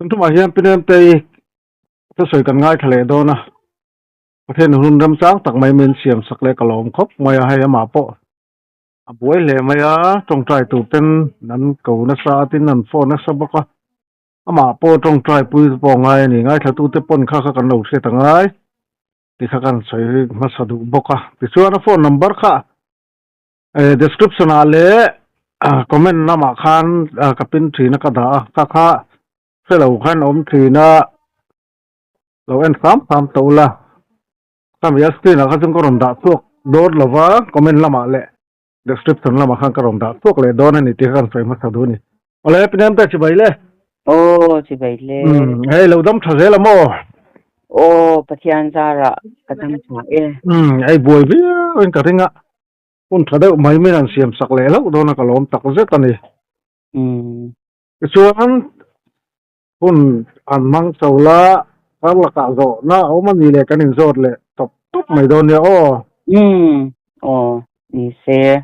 Tun tumah hian Pinemtei thusawi kan ngaithla leh dawn a, Pathian hun remchang tak mai min siam sak leh ka lawm khawp mai a, hei amah pawh a buai hle mai a, tawngtai tur ten an ko nasa a tin an phone nasa bawk a, amah pawh tawngtai pui te pawh a ngai a ni, ngaithla tute pawn kha kha kan lo hriat a ngai tih kha kan sawi hmasa duh bawk a, tichuan a phone number kha eh description ah leh comment lamah khan ka pin thin a ka dah a, kha kha hrelo khan awm thin a. Lo en hram hram tawh ula, khami a screen ah kha chuan ka rawn dah chhuak dawn lo va, comment lamah leh description lamah khan ka rawn dah chhuak leh dawn a ni tih kha kan sawi hmasa duh a ni. Awle Pinem te chibai le. Aw chibai le. Umm hei lo dam tha zel a maw? Aw Pathian zarah ka dam tha e. Umm hei buai viau in ka ring a, hun tha deuh mai min han siam sak leh hlauh dawn a ka lawm tak zet a ni. Umm. Tichuan Hun an hmang chho la, kar lakah zawhna a awm a ni leh kan inzawt leh tawp tawp mai dawn nia aw. Umm, aw ni se.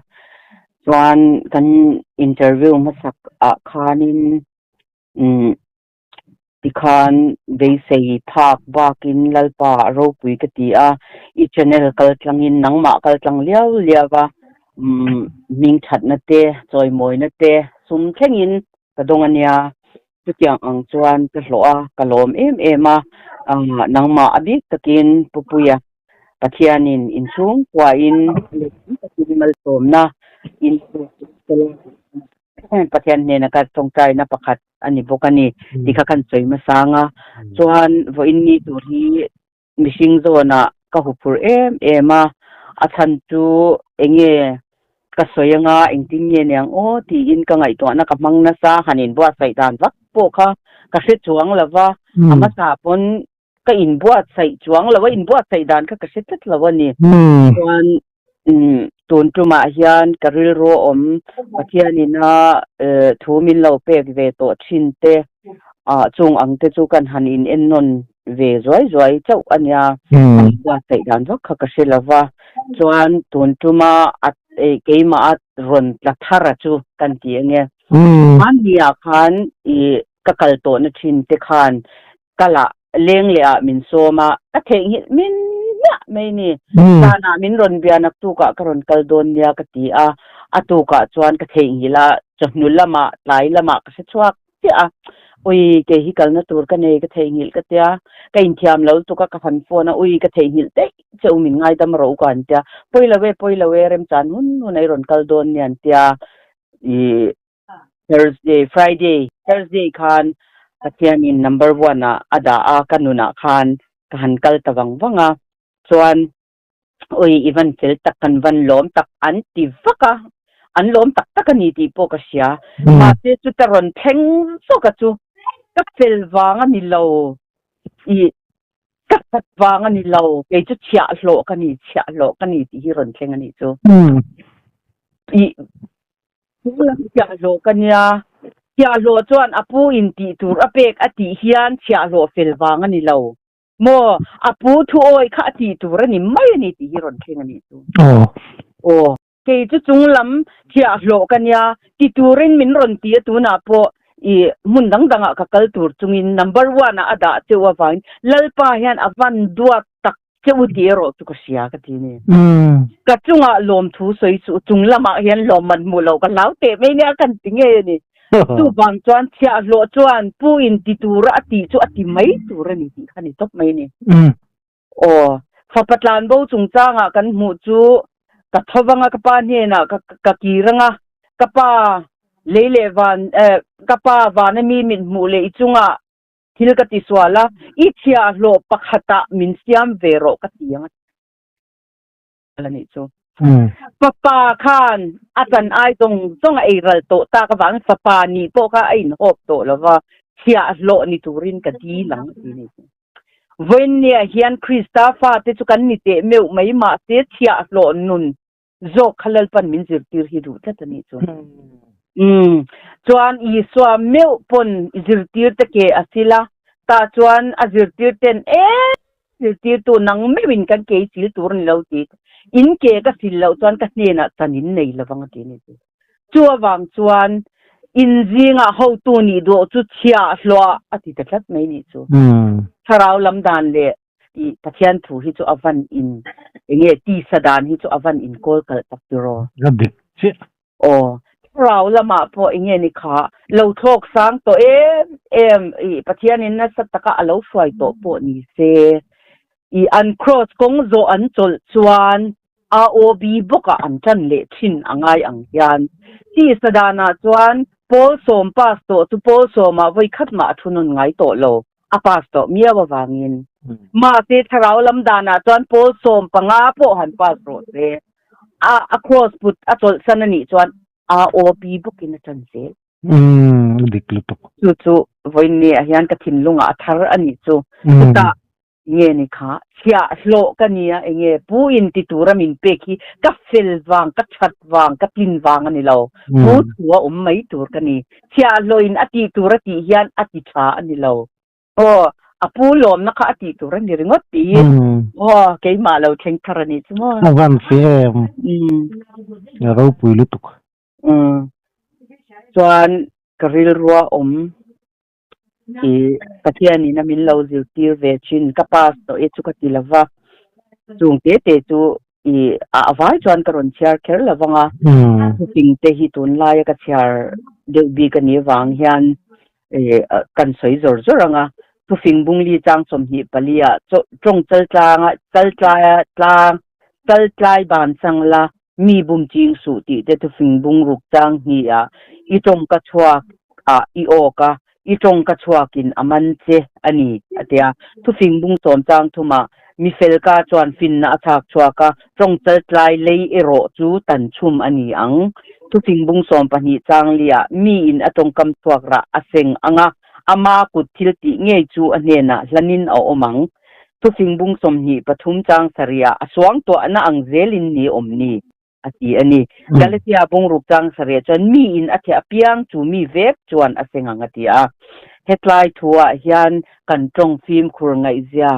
Chuan kan interview hmasak ah khanin umm tikhan beisei phak bakin Lalpa a ropui ka ti a, i channel kaltlangin nangmah kaltlang liau liau a, umm hming thatna te, chawimawina te, sum thlengin ka dawng a nia. Chutiang ang chuan ka hlawh a, ka lawm em em a, nangmah a bik takin Pupuia Pathianin inchhungkuain takin malsawmna in Pathian hnena ka tawngtaina pakhat a ni bawk a ni tih kha kan sawi hmasang a. Chuan vawiin ni tur hi Mihring zawnah ka huphurh em em a, a chhan chu enge ka sawi anga engtin nge niang aw tiin ka ngaihtuahna ka hmang nasa, han inbuatsaih dan vak pawh kha ka hre chuang lo va, a hmasa pawn ka inbuatsaih chuang lo a, inbuatsaih dan kha ka hre tlat lo a ni. Chuan Tun tumah hian ka rilru a awm Pathianina thu min lo pek ve tawh thin te chung ang te chu kan han in ennawn ve zuai zuai chauh a nia. A buatsaih dan vak kha ka hre lo va. Chuan tun tuma keimah a rawn tla thar a chu kan ti ange. Hmanni-ah khan i ka kal tawhna thin te khan Kal ah leng leh ah min sawm a, ka theihnghilh min miah mai ni. Zanah min rawn bia naktukah ka rawn kal dawn nia ka ti a, a tukah chuan ka theihnghilh a, chawhnu lamah tlai lamah ka hre chhuak chiah a, ui kei hi kalna tur ka nei ka theihnghilh ka tia, ka inthiam lo lutuk a ka han phone a, ui ka theihnghilh daih che u min ngaidam rawh u ka han tia, pawi lo e pawi lo e remchan hun hun a i rawn kal dawn nia an tia, ih Thursday, Friday, Thursday khan Pathianin number one ah a dah a, ka nunah khan ka han kal ta vang vang a, chuan ui i van fel tak, kan van lawm tak an ti vak a, an lawm tak tak a ni tih pawh ka hria, mahse chuta rawn thleng zawk a chu ka fel vang a ni lo, i ka that vang a ni lo, kei chu chhiahhlawh ka ni, chhiahhlawh ka ni tih hi rawn thleng a nih chu. I Chhiahhlawh ka nia. Chhiahhlawh chuan a pu in tih tur a pek a tih hian chhiahhlawh fel vang a ni lo maw? A pu thu awi kha a tih tur a ni mai a ni tih hi rawn thleng a nih chu. Aw. Kei chu chung lam chhiahhlawh ka nia ti turin min rawn ti a tunah pawh i hmun dang dangah ka kal tur chungin number one ah a dah cheu avangin Lalpa hian a van duat tak Che u tih erawh chu ka hria ka ti ni. Ka chungah lawmthu sawi chu chung lamah hian lawmman hmuh loh ka hlau teh mai nia kan ti ngei a ni. Chuvang chuan chhiahhlawh chuan pu in ti tura a tih chu a ti mai tur a ni tih kha ni tawp mai ni. Aw, fapa tlanbo chungchangah kan hmuh chu ka tho vang a ka pa hnenah ka ka kir ang a, ka pa lei leh van eh ka pa vana mi mit hmuh leh i chungah Thil ka ti sual a, i chhiahhlawh pakhatah min siam ve rawh ka ti ang a ti a nih chu. Fapa khan a chan ai zawng zawng a ei ral tawh tak avangin fapa nih pawh kha a inhawp tawh lo va, chhiahhlawh ni turin ka dil ang a ti a nih chu. Vawiinniah hian Krista fate chu kan ni teh meuh mai mahse chhiahhlawh nun zawk kha Lalpan min zirtir hi duh tlat a nih chu. Umm. Chuan Isua meuh pawn zirtir te ke a sil a, tah chuan a zirtir ten em. Zirtirtu nang meuhin kan ke i sil tur a ni lo tih in ke ka sil loh chuan ka hnenah chan in nei lovang a ti a ni tih. Chu avang chuan in zingah hotu nih duh chu chhiah hluah a ti ta tlat mai nih chu. Thlarau lam dan leh i Pathian thu hi chu a van in enge tisa dan hi chu a van in kawl kalh tak tiraw. A dik chiah. Aw, thlarau lamah pawh enge ni kha lo thlawk sang tawh em em i Pathianin nasa taka a lo hruai tawh pawh ni se i an cross kawng zawh an chawlh chuan AOB bawkah an tan leh thin a ngai ang hian tisa danah chuan Paul sawm pass tawh chu Paul sawmah vawi khat mah a thu nawn ngai tawh lo a pass tawh miau avangin mahse thlarau lam danah chuan Paul 15 pawh han pass rawh se. A a cross put a chawlh san a nih chuan AOP bawkin a ṭan zel. Umm, a dik lutuk. Chu chu vawiin ah hian ka thinlungah a thar a nih chu. Chutah nge ni kha chhiah hlawh ka nia enge pu in ti tura min pek hi ka fel vang, ka that vang, ka tlin vang a ni lo. Pu thu a awm mai tur ka ni. Chhiah hlawhin a tih tur a tih hian a ti tha a ni lo. Aw, a pu lawmna kha a tih tur a ni ringawt tiin. Aw, keimah lo thleng thar a nih chu maw. A van si em. A ropui lutuk. Chuan ka rilrua awm i Pathianin a min lo zirtir ve thin ka pass tawh e chu ka ti lova. Chung te te chu i a vai chuan ka rawn chhiar kher lo vang a, thufing te hi tunlaia ka chhiar deuh bik a nih avang hian kan sawi zawr zawr ang a, thufing bungli chang 24 ah tawng chal tlanga chal tlaia tlang chal tlai ban chang la mi bum ching suh tih te thufing bung ruk chang hnih ah i tawng ka chhuak ah i awk a I tawng ka chhuakin a man che a ni, a ti a. Thufing bung sawm chang thumah mi felka chuan finna a chhak chhuak a, tawng chaltlai lei erawh chu tan chhum a ni ang. Thufing bung 12 chang liah miin a tawngkam chhuak rah a seng ang a, ama kut thil tih ngei chu a hnenah hlanin a awm ang. Thufing bung 23 chang sarihah a suangtuahna ang zelin ni awm ni. a ti a ni. Galatia bungruk chang sarih chuan mi in a thiah apiang chu mi vek chuan a seng ang a ti a. Hetlai thuah hian kan tawng fimkhur ngaihzia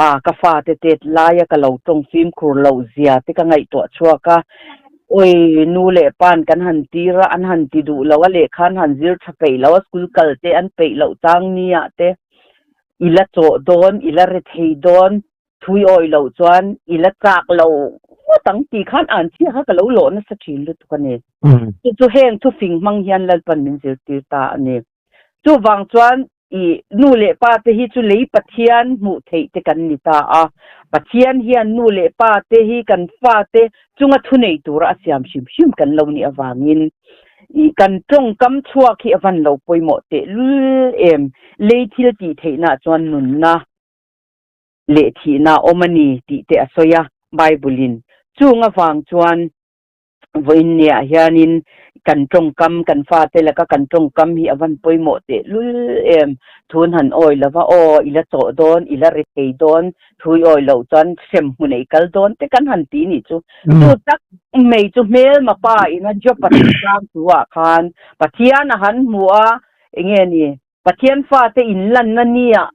a ka fate tet laia ka lo tawng fimkhur loh zia te ka ngaihtuah chhuak a. Oi nu leh pan kan han tir a, an han ti duh lo a, lehkha an han zir tha peih lo a, school kal te an peih loh chang nia te i la chawh dawn, i la rethei dawn, Thui awih loh chuan i la chak lo ngawt ang tih khan an chhia kha ka lo lawh nasa thin lutuk a ni. Chu chu heng thufing hmang hian Lalpan min zirtir ta a ni. Chuvang chuan i nu leh pa te hi chu lei Pathian hmuh theih te kan ni ta a. Pathian hian nu leh pa te hi kan fa te chunga thunei tura a siam hrim hrim kan lo nih avangin i kan tawngkam chhuak hi a van lo pawimawh tehlul em. Lei thil tih theihna chuan nunna leh thihna a awm a ni tih te a sawi a, Bible-in. Chung avang chuan vawiin niah hianin kan tawngkam, kan fate laka kan tawngkam hi a van pawimawh tehlul em. Thun han awi lova, aw i la chawh dawn, i la ri thei dawn, thu i awi loh chuan hrem hmun ei kal dawn te kan han ti nih chu. Chu tak mai chu hmelma pa ina Job-a chungchang thu-ah khan Pathian a han hmu a, enge ni, Pathian fate inlanna nia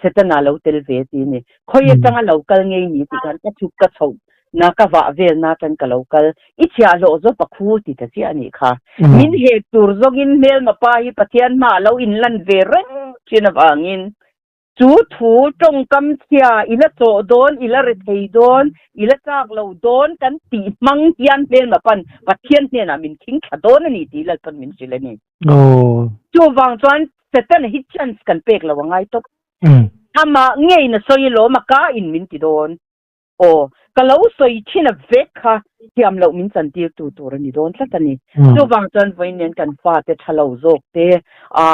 Setana lo tel ve ti ni. Khawi atanga lo kal ngei ni tih khan ka chhuk ka chhoh na ka vah vel na tan ka lo kal. I chhiahhlawh zawk a khu ti ta chiah a nih kha. Min hek tur zawkin hmelma pa hi Pathian hmaah lo inlan ve reng thin avangin chu thu tawngkam chhia i la chawh dawn, i la rethei dawn, i la chak lo dawn kan tih hmang hian hmelma pan Pathian hnenah min khing thla dawn a ni tih Lalpan min hrilh a ni. Chuvang chuan Satan hi chance kan pek lo a ngai tawp. Amah ngeiin a sawi alawm a ka in min ti dawn. Aw, ka lo sawi thin a vek kha thiam loh min chantir tu tur a ni dawn tlat a ni. Chuvang chuan vawiin nen kan fate tha lo zawk te, a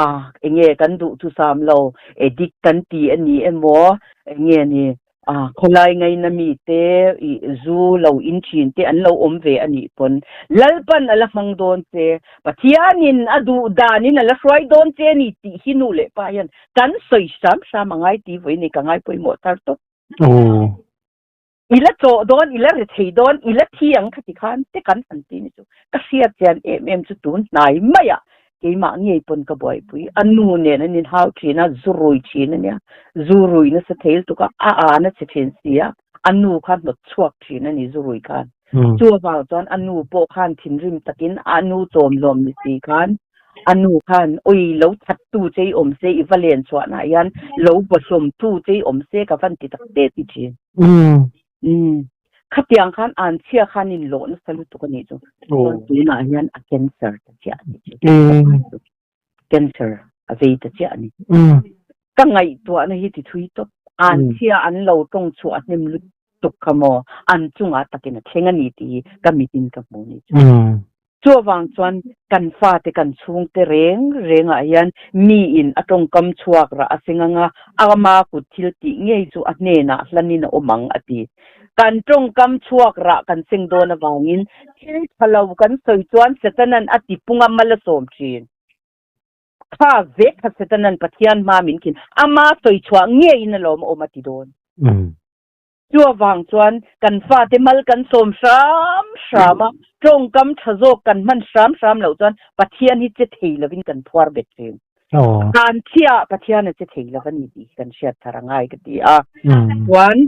enge kan duh chu sam lo, addict kan ti a ni emaw, enge ni A khawlai ngaina mite i zu lo in thin te an lo awm ve a nih pawn Lalpan a la hmang dawn che, Pathianin a duh danin a la hruai dawn che a ni tih hi nu leh pa hian kan sawi hram hram a ngai ti vawi nei ka ngai pawimawh thar tawp. I la chawh dawn, i la ri thei dawn, i la thi ang kha ti khan te kan han ti ni chu ka hriat chian em em chu tun hnai maiah. Keimah ngei pawn ka buaipui. A nu nen an inhau thin a, zu rui thin a nia. Zu rui nasa thei lutuk a, a an a che thin si a, a nu kha hnawt chhuak thin a ni zu rui khan. Chu avang chuan a nu pawh khan thinrim takin a nu chawmhlawm ni si khan a nu khan awi lo that tu che i awm se i va len chhuahna ah hian lo bawhlawm tu che i awm se ka van ti tak te ti thin. Umm. Khatiang khan an chhia khan in lawh nasa lutuk a nih chu. Chuan tunah hian a cancer ta chiah a nih chu. Cancer a vei ta chiah a ni. Ka ngaihtuahna hi ti thui tawp. An chhia an lo tawng chhuah hnem lutuk kha maw an chungah takin a thleng a ni tih hi ka mitin ka hmu a nih chu. Chuvang chuan kan fate kan chhungte reng rengah hian miin a tawngkam chhuak rah a seng anga ama kut thil tih ngei chu a hnenah hlanin a awm ang a ti. Kan tawngkam chhuak rah kan seng dawn avangin thil tha lo kan sawi chuan Setanan a ti punga mal a sawm thin. Kha vek kha Setanan Pathian hma min khin ama sawi chhuah ngeiin alawm a awm a ti dawn. Chu avang chuan kan fate mal kan sawm hram hram a, tawngkam tha zawk kan hman hram hram loh chuan Pathian hi che thei lovin kan phuar bet thin. Kan thiah Pathian a che thei lo a ni tih hi kan hriat thar a ngai ka ti a. Chuan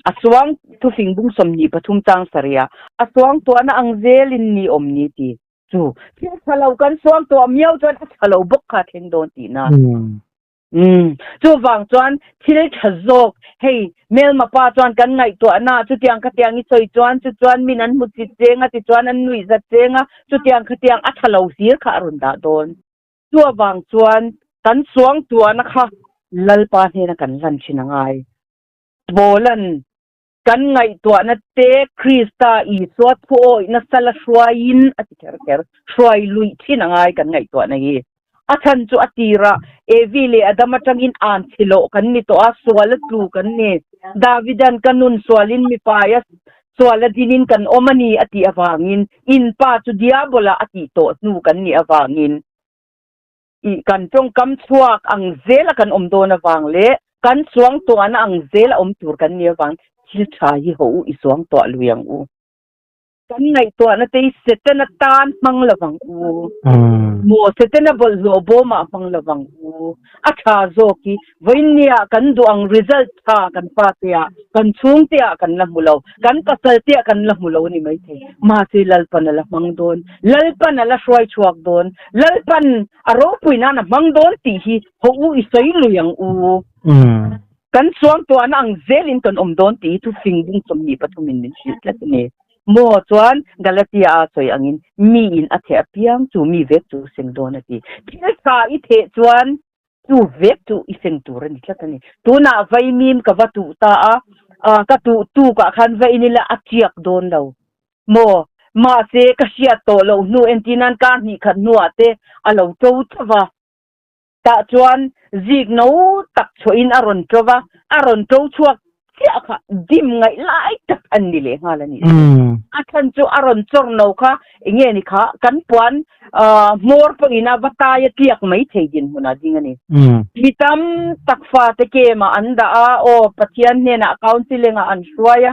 a suang thufing bung 23 chang sarih ah a suang tuahna ang zelin ni awm ni ti chu thil tha lo kan suang tuah miau chuan a tha lo bawk kha a thleng dawn tihna. Umm, chuvang chuan thil tha zawk, hei Melma pa chuan kan ngaihtuahna ah chutiang khatiang i sawi chuan chu chuan min an hmu chit cheng a tichuan an nuih zat cheng a, chutiang khatiang a tha lo hlir kha a rawn dah dawn. Chuvang chuan kan suangtuahna kha Lalpa hnena kan lan thin a ngai. Bawlan kan ngaihtuahna te Krista Isua thuawihna sala hruaiin a ti kher kher, hruai luih thin a ngai kan ngaihtuahna hi. A chhan chu a tirah Evi leh Adam atangin an chhe loh kan ni tawh a, sual a tlu kan ni. Davidan ka nun sualin mipaia sual a dinin kan awm a ni a tih avangin in pa chu Diabola a tih tawh hnu kan nih avangin I kan tawngkam chhuak ang zela kan awm dawn avang leh kan suang tuahna ang zela awm tur kan ni avang thil tha hi haw u i suang tuah lui ang u. Kan ngaihtuahna te hi Setana tan hmang lovang u. Maw Setana bawlhhlawh bawmah hmang lovang u. A tha zawk hi vawiinnia kan duh ang result tha kan pateah, kan chhungteah kan la hmu lo, kan pasalteah kan la hmu lo a ni maithei. Mahse Lalpan a la hmang dawn. Lalpan a la hruai chhuak dawn. Lalpan a ropui nan a hmang dawn tih hi haw u i sawi lui ang u. Kan suangtuahna ang zelin kan awm dawn tih hi thufing bung 23 in min hrilh tlat a ni. Maw chuan Galatia a sawi angin miin a theh apiang chu mi vek chu seng dawn a ti. Thil tha i theh chuan chu vek chu i seng tur a ni tlat a ni. Tunah vaimim ka va tuh ta a, ka tuh tukah khan va in ila a chiak dawn lo. Maw? Mahse, ka hriat tawh loh hnu entir nan kar hnih khat hnuah te a lo to chauh va. Tah chuan zik no tak chhuahin a rawn to va, a rawn to chhuak chiah kha dim ngaih lai tak an ni leh nghal a nih chu. A chhan chu a rawn chawr no kha eng nge ni kha kan puan hmawr pawhin a va tai a tliak mai thei dinhmunah ding a ni. Mi tam tak fate kemah an dah a, aw Pathian hnenah counselling ah an hruai a,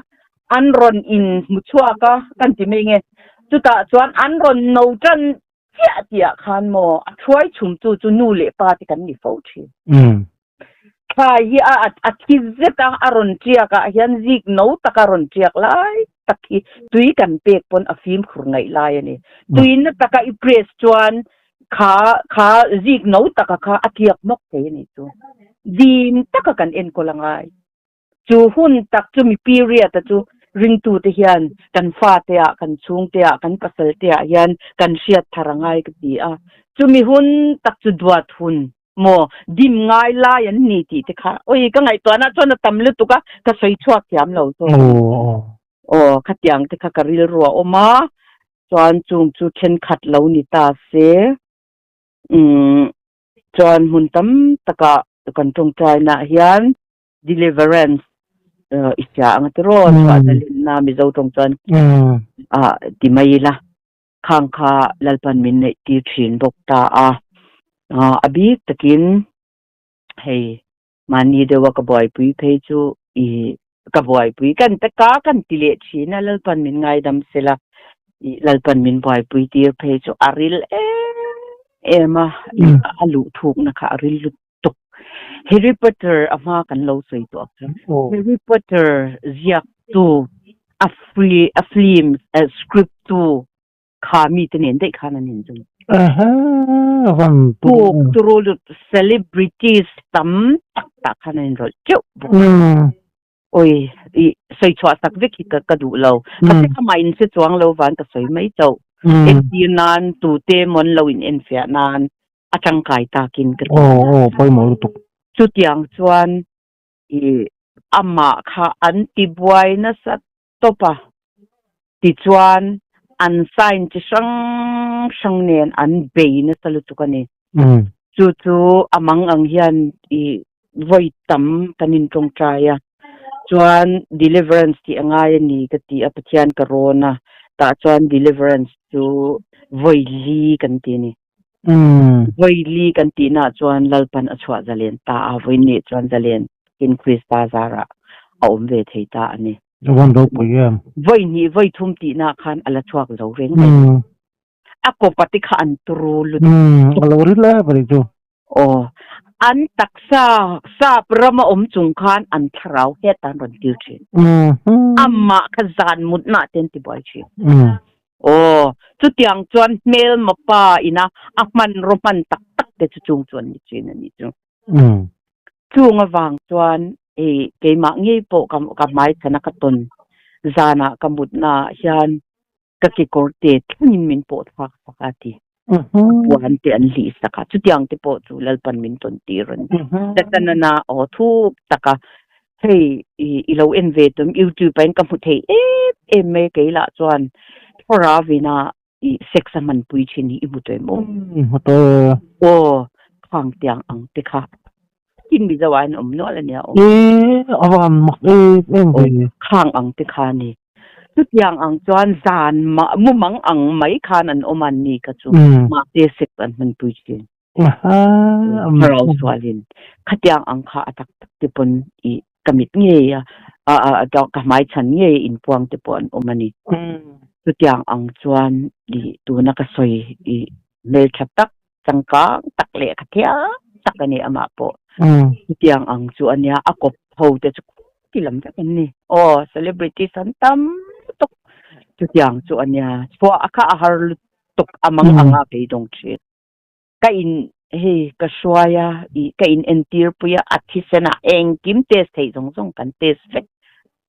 an rawn in hmu chhuak a kan ti mai nge chutah chuan an rawn no tan chiah tih ah khan maw a thuai chhum chu chu nu leh pa te kan ni fo thin thlai hi a a thi zet a a rawn tiak ah hian zik no tak a rawn tiak lai tak hi tui kan pek pawn a fimkhur ngaih lai a ni tui na taka i press chuan kha kha zik no taka kha a tiak mawk thei a ni chu dim taka kan enkawl angai Chu hun tak chu mi period-a chu ringtute hian kan fate-ah, kan chhungte-ah, kan pasalte-ah hian kan hriat thar a ngai ka ti a. Chumi hun tak chu duat hun maw dim ngai lai an ni tih te kha awi ka ngaihtuahna chuan a tam lutuk a, ka sawi chhuak thiam lo zawk. Aw khatiang te kha ka rilru a awm a, chuan chung chu thenkhat lo ni ta se. Umm chuan hmun tam takah kan tawngtainaah hian deliverance i hria ang tiraw chhuah dalinna Mizo tawng chuan ti mai ila khang kha Lalpan min neih tir thin bawk ta a a bik takin hei mahni deuha ka buaipui phei chu i ka buaipui kan ta ka kan ti leh thin a Lalpan min ngaidam sela i Lalpan min buaipui tir phei chu a ril em em a, a luh thukna kha a ril lutuk. Harry Potter a hma kan lo sawi tawh kha. Harry Potter ziaktu a a film script tu kha mite nen daih khan an inzui. Tuk turu lut celebrities tam tak tah khan an inrawlh teuh bawk. Oi, i sawi chhuah sak vek hi ka ka duh lo. Ka se amah in hre chuang lo van ka sawi mai chauh. Entir nan tute maw an lo in enfiah nan a tangkai takin ka ti. Aw aw pawimawh lutuk. Chutiang chuan i amah kha an ti buai nasa tawp a. Tichuan an sign chi hrang hrang nen an bei nasa lutuk a ni. Chu chu a mang ang hian i vawi tam kan intawngtai a, chuan deliverance tih a ngai a ni ka ti a, Pathian ka rawn a, tah chuan deliverance chu vawi li kan ti a ni. Vawi li kan tihnaah chuan Lalpan a chhuah zalen ta a, vawi nih chuan zalen in Krista zarah a awm ve thei ta a ni. A van ropui em. Vawi hnih vawi thum tihnaah khan a la chhuak zo reng mai. A kawpa te kha an turu lutuk. A lo ri le bari chu. Aw, an taksa sap rama awm chung khan an thlarau hetah an rawn tir thin. Amah kha zan mutna te an ti buai thin. Aw, chutiang chuan hmelma pa ina a hmanraw hman tak tak te chu chung chu an ni thin a nih chu. Chung avang chuan hei keimah ngei pawh ka hmaichhana ka tawn zanah ka mutnaah hian ka kekawr te thlengin min pawh thlak sak a ti. Puan te an hlih sak a, chutiang te pawh chu Lalpan min tawn tir a ni. Setana aw thuk tak a, hei i lo en ve tum YouTube ah hian ka hmu thei em em mai kei lah chuan thlarau ina i sex a hmanpui thin hi i hmu tawh em aw? Hmu tawh e. Aw, khang tiang ang te kha. Tin Mizo ah hian awm nual a nia aw. E, a van mak em em ve. Khang ang te kha ni. Chutiang ang chuan zan mumang ang mai khan an awm an ni kha chu. Mahse sex an hmanpui thin. Thlarau sualin khatiang ang kha a tak tak te pawn i ka mit ngei a, ka hmai chhan ngei inpuang te pawh an awm a ni. Chutiang ang chuan i tuna ka sawi i hmeltha tak changkang tak leh kha thiam tak a ni amah pawh. Chutiang ang chu a nia, a kawp ho te chu khuti lam vek an ni. Aw, celebrities an tam lutuk. Chutiang chu a nia, chhuah a kha a har lutuk a mang anga beidawng thin. Ka in hei ka hruai a, ih ka in entir pui a, a thisen ah engkim test theih zawng zawng kan test vek.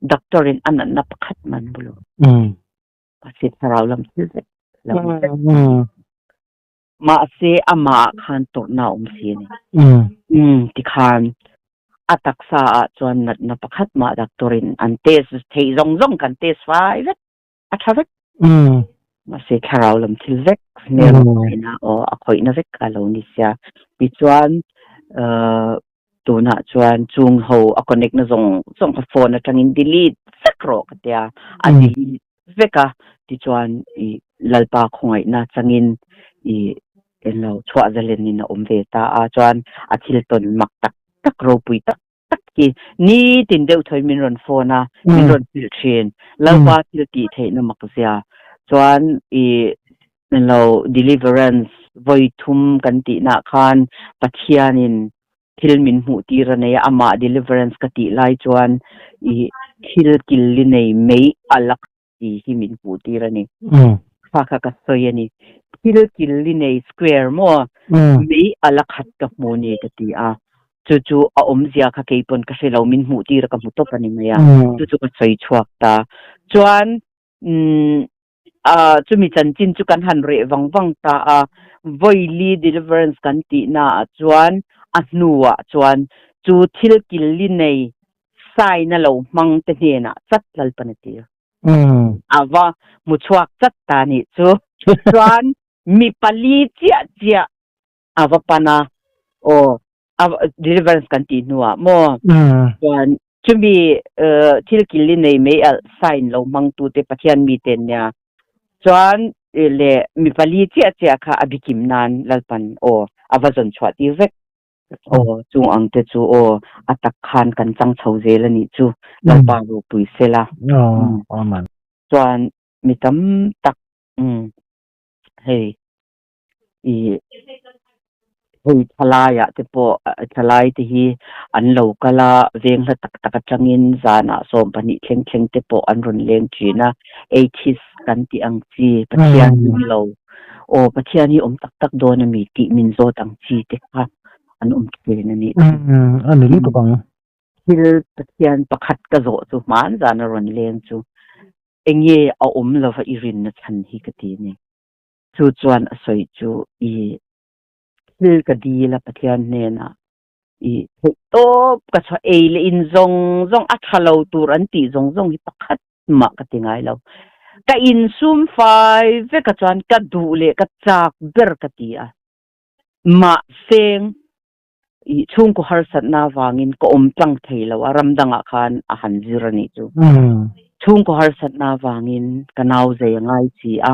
Doctor in a natna pakhat man bul. Mahse thlarau lam thil vek lo ni vek. Mahse amah ah khan tawrhna a awm si a ni. Umm tikhan a taksa ah chuan natna pakhat mah doctor in an test theih zawng zawng kan test fai vek a tha vek. Mahse thlarau lam thil vek hmel ina aw a khawihna vek a lo ni sia. Tichuan tunah chuan chung ho a connect na zawng zawng kha phone atangin delete vek rawh ka tia a delete vek a tichuan i lalpa khawngaihna changin i englo chhuah zalen in a awm ve ta a chuan a thil tawn mak tak tak ropui tak tak hi nitin deuh thawi min rawn phone a min rawn hrilh thin lalpa thil tih theihna mak zia chuan i Lo deliverance vawi thum kan tihna khan Pathianin thil min hmuh tir a nei a, amah deliverance ka tih lai chuan i thil kil li nei mai a lak ti hi min hmuh tir a ni. Kha kha ka sawi a ni. Thil kil li nei square maw mai a la khat ka hmu ni ka ti a. Chu chu a awmzia kha kei pawn ka hre lo, min hmuh tir a ka hmu tawp a ni mai a. Chu chu ka sawi chhuak ta. Chuan Chumi chanchin chu kan han reh vang vang ta a, vawi deliverance kan tihna ah chuan a hnuah chuan chu thil killi nei sign a lo hmang te hnenah chat Lalpan a tir. A va hmu chhuak chat ta nih chu. Chuan mi pali chiah chiah a va pan a, aw deliverance kan tih hnuah maw chuan chumi thil kil i nei mai alh sign lo hmangtu te Pathian mi te nia chuan le mi pali chiah chiah kha a bikim nan Lalpan aw a va zawn chhuah tir vek aw chung ang te chu aw a tak khan kan chang chho zel a nih chu Lalpa ropui sela chuan mi tam tak hei i. Hei thalaiah te pawh thalai te hi an lo kal a, veng hla tak tak atangin zanah 12 thleng thleng te pawh an rawn leng thin a, atheist kan tih ang chi Pathian awm lo, aw Pathian hi awm tak tak dawn a mi tih min zawt ang chi te kha an awm thin a nih chu. A ni lutuk ang. Thil Pathian pakhat ka zawh chu hman zan a rawn leng chu enge a awm lova i rinna chhan hi ka ti a ni. Chu chuan a sawi chu i thil ka dil a Pathian hnenah i theih tawp ka chhuah ei leh in zawng zawng a tha lo tur an tih zawng zawng hi pakhat mah ka ti ngai lo. Ka insum fai vek a chuan ka duh leh ka chak ber ka ti a. Mahse i chhungkaw harsatna avangin ka awm tlang thei lo a, ram dangah khan a han zir a nih chu. Chhungkaw harsatna avangin ka nau zei a ngai si a,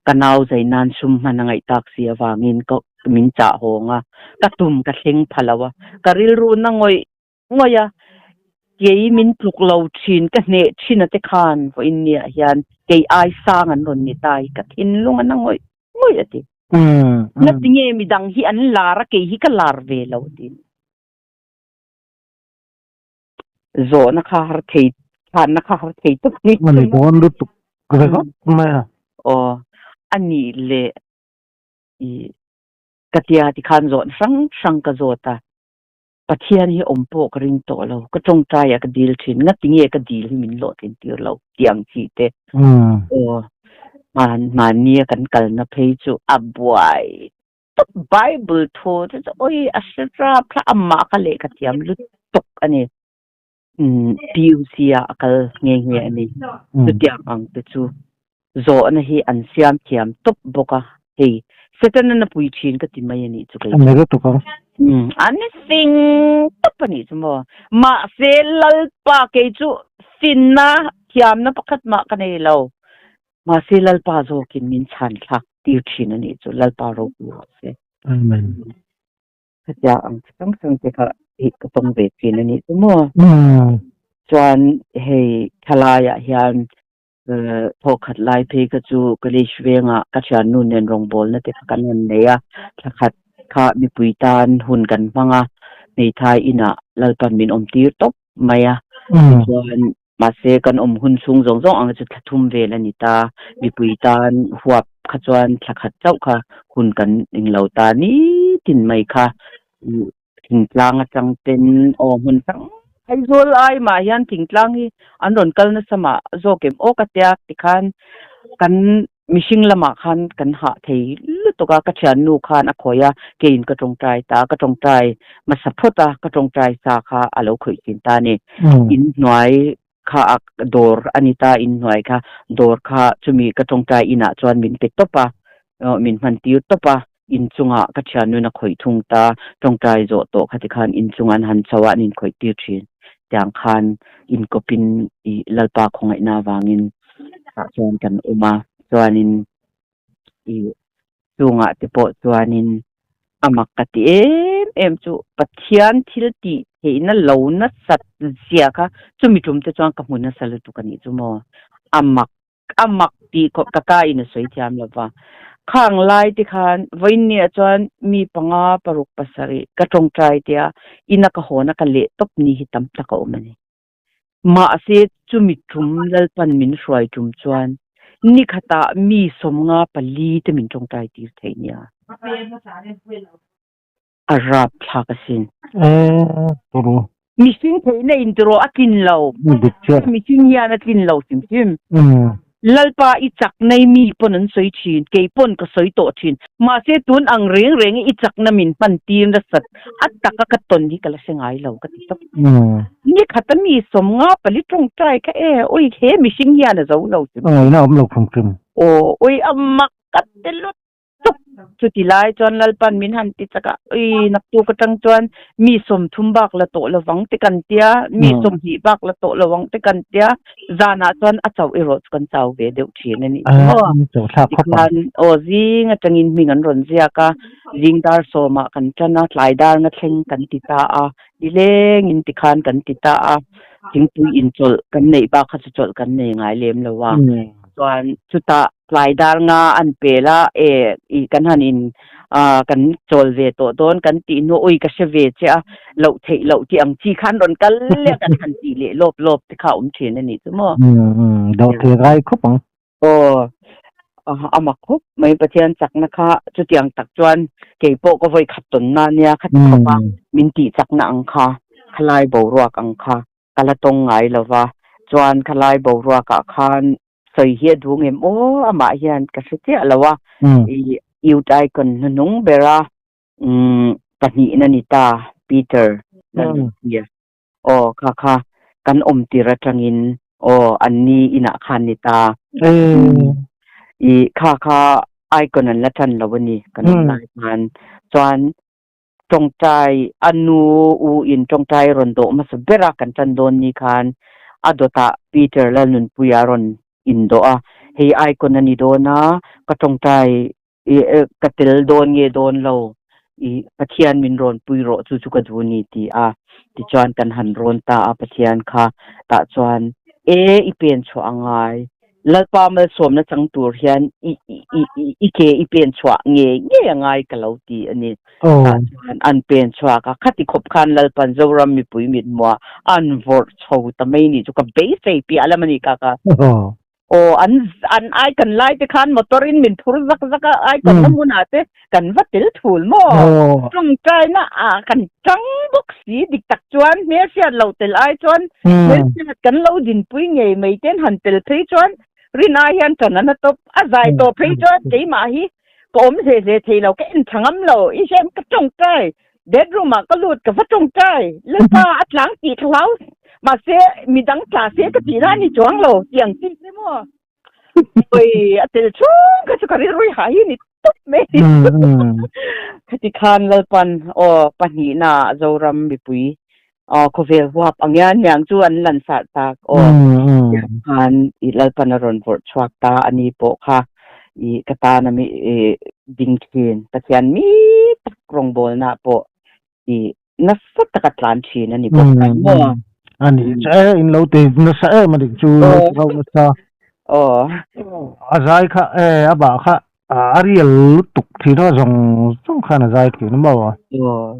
ka nau zei nan sum hman a ngaih tak si avangin ka min chah hawng a, ka tum ka thleng pha lo a, ka rilru na ngawih ngawih a, kei min tluk lo thin, ka hneh thin a te khan vawiin niah hian kei ai sang an rawn ni ta hi ka thinlung a na ngawih ngawih a ti. Ngati nge midang hi an lar a kei hi ka lar ve lo ti. Zawhna kha har thei chhanna kha har thei tawp ni. Ani dawn lutuk ringawt mai a. Aw anih leh i ka tia tikhan zawhna hrang hrang ka zawt a. Pathian hi awm pawh ka ring tawh lo, ka tawngtai a ka dil thin, ngati nge ka dil hi min hlawhtlin tir lo tih ang chi te. Aw, hman hmanni a kan kalna phei chu a buai tawp Bible thu te chu awi a hre rap thla amah kha lehkha thiam lutuk a ni. PUC ah a kal nghe nghe a ni. Chutiang ang te chu zawhna hi an siam thiam tawp bawk a, hei Satan an a pui thin ka ti mai a nih chu kei chu. A ni lutuk ang. An fing tawp a nih chu maw. Mahse Lalpa kei chu finna thiamna pakhat mah ka nei lo. Mahse Lalpa zawkin min chhan thlak tir thin a nih chu Lalpa ropui rawh se. Amen. Khatia ang chi hrang hrang te kha hi ka tawng ve thin a nih chu maw. Chuan hei thalaiah hian thawkhat lai phei kha chu college vengah ka thiannu nen rawngbawlna te kha kan han nei a, thlakhat kha mipui tan hun kan hmang a, hmeithai inah Lalpan min awm tir tawp mai a. Tichuan mahse kan awm hun chhung zawng zawng ang chu thla thum vel a ni ta, mipui tan huap kha chuan thla khat chauh kha hun kan englo ta nitin mai kha Thingtlang atang ten aw hmun hrang Aizawl ai mah hian thingtlang hi an rawn kal nasa mah zawk em aw ka tia tikhan kan mihring lamah khan kan hah thei lutuk a ka thiannu khan a khawih a keiin ka tawngtai ta ka tawngtai hmasa phawt a ka tawngtai sa kha a lo khawih thin ta a ni inhnuai kha a dawr a ni ta inhnuai kha dawr kha chumi ka tawngtai inah chuan min pe tawp a min hman tir tawp a inchungah ka thiannun a khawih thung ta tawngtai zawh tawh kha tikhan inchung an han chho a an inkhawih tir thin tiang khan inkawpin i Lalpa khawngaihna avangin tah chuan kan awm a chuanin i chungah te pawh chuanin a mak ka ti em em chu Pathian thil tih theihna lo nasat zia kha chumi tum te chuan ka hmu nasa lutuk a nih chu maw a mak a mak tih khawp ka ka in a sawi thiam lo va khang lai te khan vawiinniah chuan mi panga paruk pasarih ka tawngtai tia ina ka hawn a ka leh tawp ni hi tam tak a awm a ni. Mahse chumi tum Lalpan min hruai tum chuan ni khatah mi 54 te min tawngtai tir thei nia. A rap thlak asin. Mihring theihna in tiraw a tlin lo. Mihring hian a tlin lo hrim hrim. Lalpa i chakna i mi pawn an sawi thin, kei pawn ka sawi tawh thin. Mahse tun ang reng reng i chakna min hman tir nasat a taka ka tawn hi ka la hre ngai lo ka ti tawp. Ni khata mi 54 tawngtai kha e, ui he mihring hian a zo lo hrim. A ngaihna awm lo hrim hrim. Aw, ui a mak ka ti lut tuk. Chuti lai chuan Lalpan min han ti chak a, ui naktuk atang chuan mi 30 bak la tawh lovang te kan tia, mi 20 bak la tawh lovang te kan tia, zanah chuan a chauh erawh chu kan chau ve deuh thin a nih chu maw. Tikhan aw zing atangin hming an rawn ziak a, zing dar sawmah kan tan a, tlai dar nga thleng kan ti ta a, nilengin tikhan kan ti ta a, thingpui inchawlh kan neih bak kha chu chawlh kan nei ngai lem lo a. Chuan chutah tlai dar nga an pel a, e i kan han in Ah kan chawl ve tawh dawn kan tih hnu ui ka hre ve che a, loh theih loh tih ang chi khan rawn kal leh a kan han tih leh lawp lawp te kha a awm thin a nih chu maw. Umm dawh thei rai khawp ang. Aw a mak khawp mai Pathian chakna kha chutiang tak chuan kei pawh ka vawi khat tawn na nia khati khawp a min tih chakna ang kha khalai boruak ang kha ka la tawng ngai lo va chuan khalai boruakah khan sawi hi a duh ngem aw amah hian ka hre chiah lo a i youth icon hnuhnung bera pahnihna ni ta Peter Lalnunpuia aw kha kha kan awm tir atangin aw an ni inah khan ni ta i kha kha icon an la tan lo a ni kan awm lai khan chuan tawngtai a nu u in tawngtai rawn dawh hmasa ber a kan tan dawn ni khan a dawtah Peter Lalnunpuia rawn indawh a hei icon a ni dawn a ka tawngtai ka tel dawn nge dawn lo i Pathian min rawn pui rawh chu chu ka duh ni ti a tichuan kan han rawn ta a Pathian kha tah chuan e i pen chhuah a ngai Lalpa malsawmna chang tur hian i i i ke i pen chhuah nge nge a ngai ka lo ti a ni tah chuan an pen chhuak a khati khawp khan Lalpan Zoram mipui mithmuah an vawrh chho ta mai ni chu ka beisei piah lam a ni kha ka. Aw an an ai kan lai te khan motor in min phur zak zak a ai kan na hmunah te kan va tel thul maw tawngtai na ah kan tang bawk si dik tak chuan hmelhriat lo tel ai chuan hmelhriat kan lo dinpui ngei mai ten han tel phei chuan rin ai hian tan an a tawp a zai tawh phei chuan keimah hi ka awm hle hle thei lo ka en tha ngam lo i hian ka tawngtai Bedroom ah ka lut ka va tawngtai Lalpa a tlang tih ka hlau mahse midang tla se ka tih na a ni chuang lo tih ang chi se maw oi a tel chhung kha chu ka rilru ha hi ni tawp mai khati khan Lalpan aw pahnihna Zoram mipui aw khawvel huap ang hian niang chu an lan sarh tak aw khan i Lalpan a rawn vawrh chhuak ta a ni pawh kha i ka tana mi ding thin Pathian mi tak rawngbawlna pawh i nasa taka tlan thin a ni bawk mai maw. A ni che in lo ti nasa em a nih chu lo nasa. Aw. A zai kha e a bah kha a rial lutuk thin a zawng zawng khan a zai thin maw. Aw.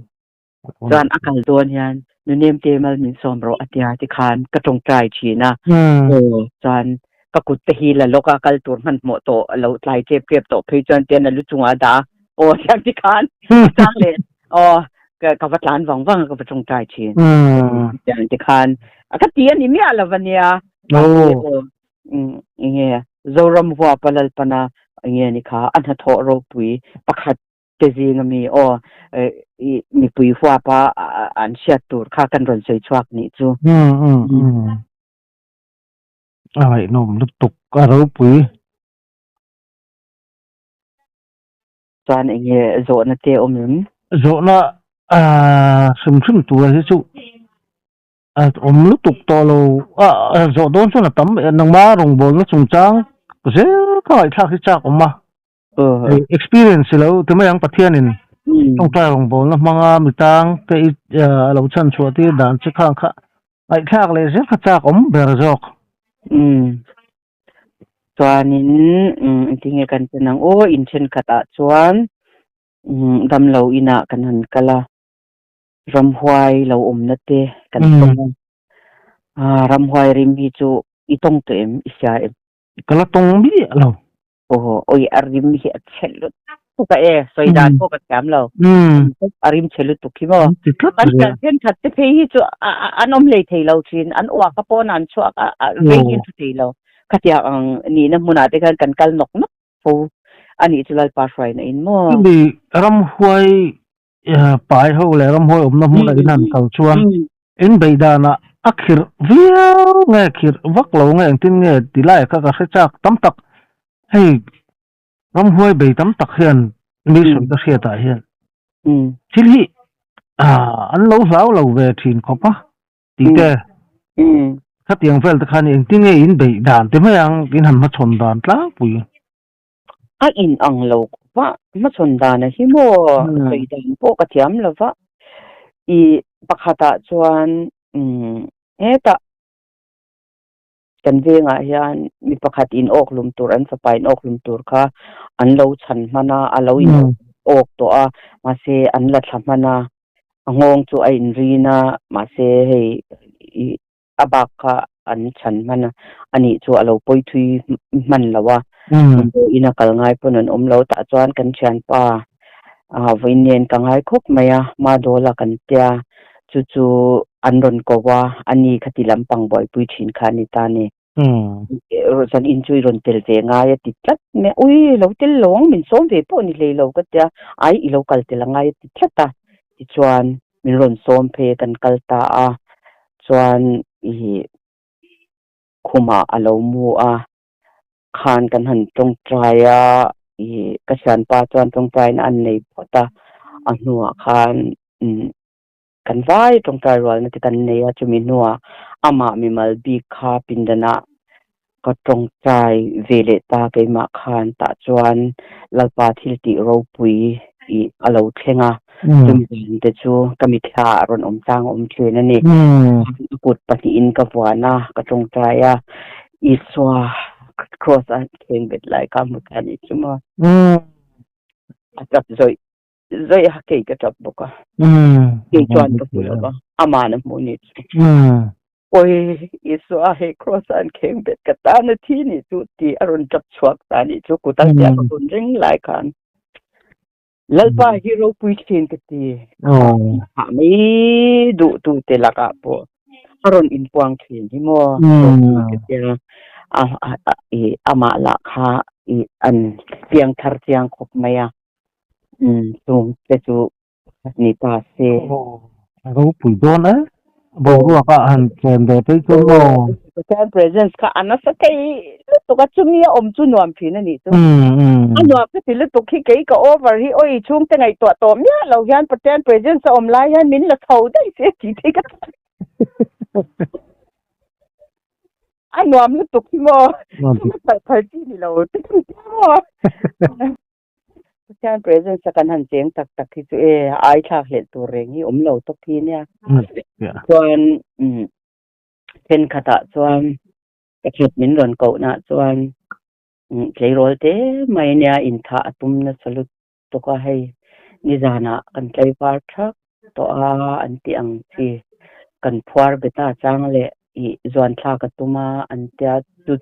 Chuan a kal dawn hian nunem te mal min sawm rawh a tia tikhan ka tawngtai thin a. Aw chuan ka kut te hi la lawk a kal tur hmanhmawh tawh lo tlai tep tep tawh phei chuan tian a lu chungah a dah a. Aw tiang tikhan chang leh aw ka va tlan vang vang a ka va tawngtai thin. Tiang tikhan ka ti a ni miah lo a nia. Aw enge Zoram huapa Lalpana enge ni kha a hnathawh ropui pakhat te zing ami aw i mipui huap a an hriat tur kha kan rawn sawi chhuak nih chu. A ngaihnawm lutuk a ropui. Chuan enge zawhna te awm em? Zawhna hrim hrim tur hi chu a awm lutuk tawh lo a zawh dawn chuan a tam nangma rawngbawlna chungchang zel ka ngaihthlak hi chak awm a. Experience lo ti mai ang Pathianin tawngtai rawngbawlna hmanga mi tang te i a lo chhan chhuah tir dan che khang kha ngaihthlak leh zel kha chak awm ber zawk. Umm chuanin umm engtin nge kan chen ang aw in thenkhat ah chuan umm damlo inah kan han kal a ramhuai lo awmna te kan tawng a ah ramhuai rim hi chu i tawng tawh em i hria em? Ka la tawng miah lo. Aw oi a rim hi a chhe lutuk a e sawi dan pawh ka thiam lo a rim chhe lutuk hi maw kan kal thenkhat te phei hi chu an awm hlei thei lo thin an uak a pawn an chhuak a rei hi an thu thei lo khatiang ang nihna hmunah te khan kan kal nawk nawk fo a nih chu Lalpa hruaina in maw. Chumi ramhuai pai ho leh ramhuai awmna hmunah in han kal chuan in beih danah a khirh viau nge khirh vak lo nge engtin nge ti lai kha ka hre chak tam tak hei ramhuai bei tam tak hian mi sawi ka hriatah hian thil hi an lo hlau lo ve thin khawp a tih te khatiang vel te khan engtin nge in beih dan ti mai ang in han hmachhawn dan tlangpui. A in ang lo khawp a, hmachhawn dan a hi maw sawi dan pawh ka thiam lo va. I pakhatah chuan hetah kan vengah hian mi pakhat in awk hlum tur an fapa in awk hlum tur kha an lo chhan hman a, a lo in awk hlum. awk tawh a, mahse an la thla hman a, a nghawng chu a inrin a, mahse hei ih a bak kha an chhan hman a, anih chu a lo pawi thui hman lo a, ina kal ngai pawn an awm lo tah chuan kan thianpa ah vawiin nen ka ngai khawp mai a, Madawla kan tia chu chu an rawn ko a, ani khati lampang buaipui thin kha a ni ta a ni. Zan in chu i rawn tel ve ngai a ti tlat mai a, ui lo tel lo ang min sawm ve pawh ni hlei lo ka tia, ai i lo kal tel angai a ti tlat a, tichuan min rawn sawm phei a kan kal ta a, chuan ih khumah a lo mu a, khan kan han tawngtai a, ih ka thianpa chuan tawngtaina an nei phawt a, a hnuah khan umm Kan vai tawngtai rualna te kan nei a, chumi hnuah amah mimal bik kha pindanah ka tawngtai ve leh ta keimah khan tah chuan Lalpa thil tih ropui ih a lo thleng a, chumi zan te chu ka mitthla ah rawn awm tlang a awm thin a ni. A kut pahnihin ka vuan a, ka tawngtai a, Isua kraws a thleng bet lai kha hmu ta ni chu maw? A tap zawih Zawih a kei ka tap bawk a. Kei chuan ka hmu lo va, aman a hmu ni chu. Awi Isua hei kraws ah an kheng bet ka tan a thi ni chu ti a rawn tap chhuak ta ni chu kut a tia ka rawn ring lai khan. Lalpa hi ropui thin ka ti. Hah mai duh tu te lakah pawh a rawn inpuang thin hi maw ropui ka tia. Amah lah kha an piang thar chiang khawp mai a. Umm chung te chu ni ta se. Aw a ropui dawn e. Boruak ah han chen ve phei chuan maw. Pathian presence kha a nasa thei lutuk a, chumi a awm chu nuam thin a nih chu. A nuam ka ti lutuk hi kei ka over hi awi chhungte ngaihtuah tawh miah lo hian Pathian presence a awm lai hian min la chho daih se tih thei ka ta. A nuam lutuk hi maw. Chhung a phalh phal chi ni lo te kan tia maw. Pathian presence a kan han cheng tak tak hi chu e ai thlak hlelh tur reng hi awm lo tawp hi nia. Chuan thenkhatah chuan ka khat min rawn kohna chuan tleirawl te mai nia inthah a tum nasa lutuk a hei nizanah kan tlaivar thak tawh a an tih ang chi kan phuar beta chang leh ih zuan thlak a tum a an tia chu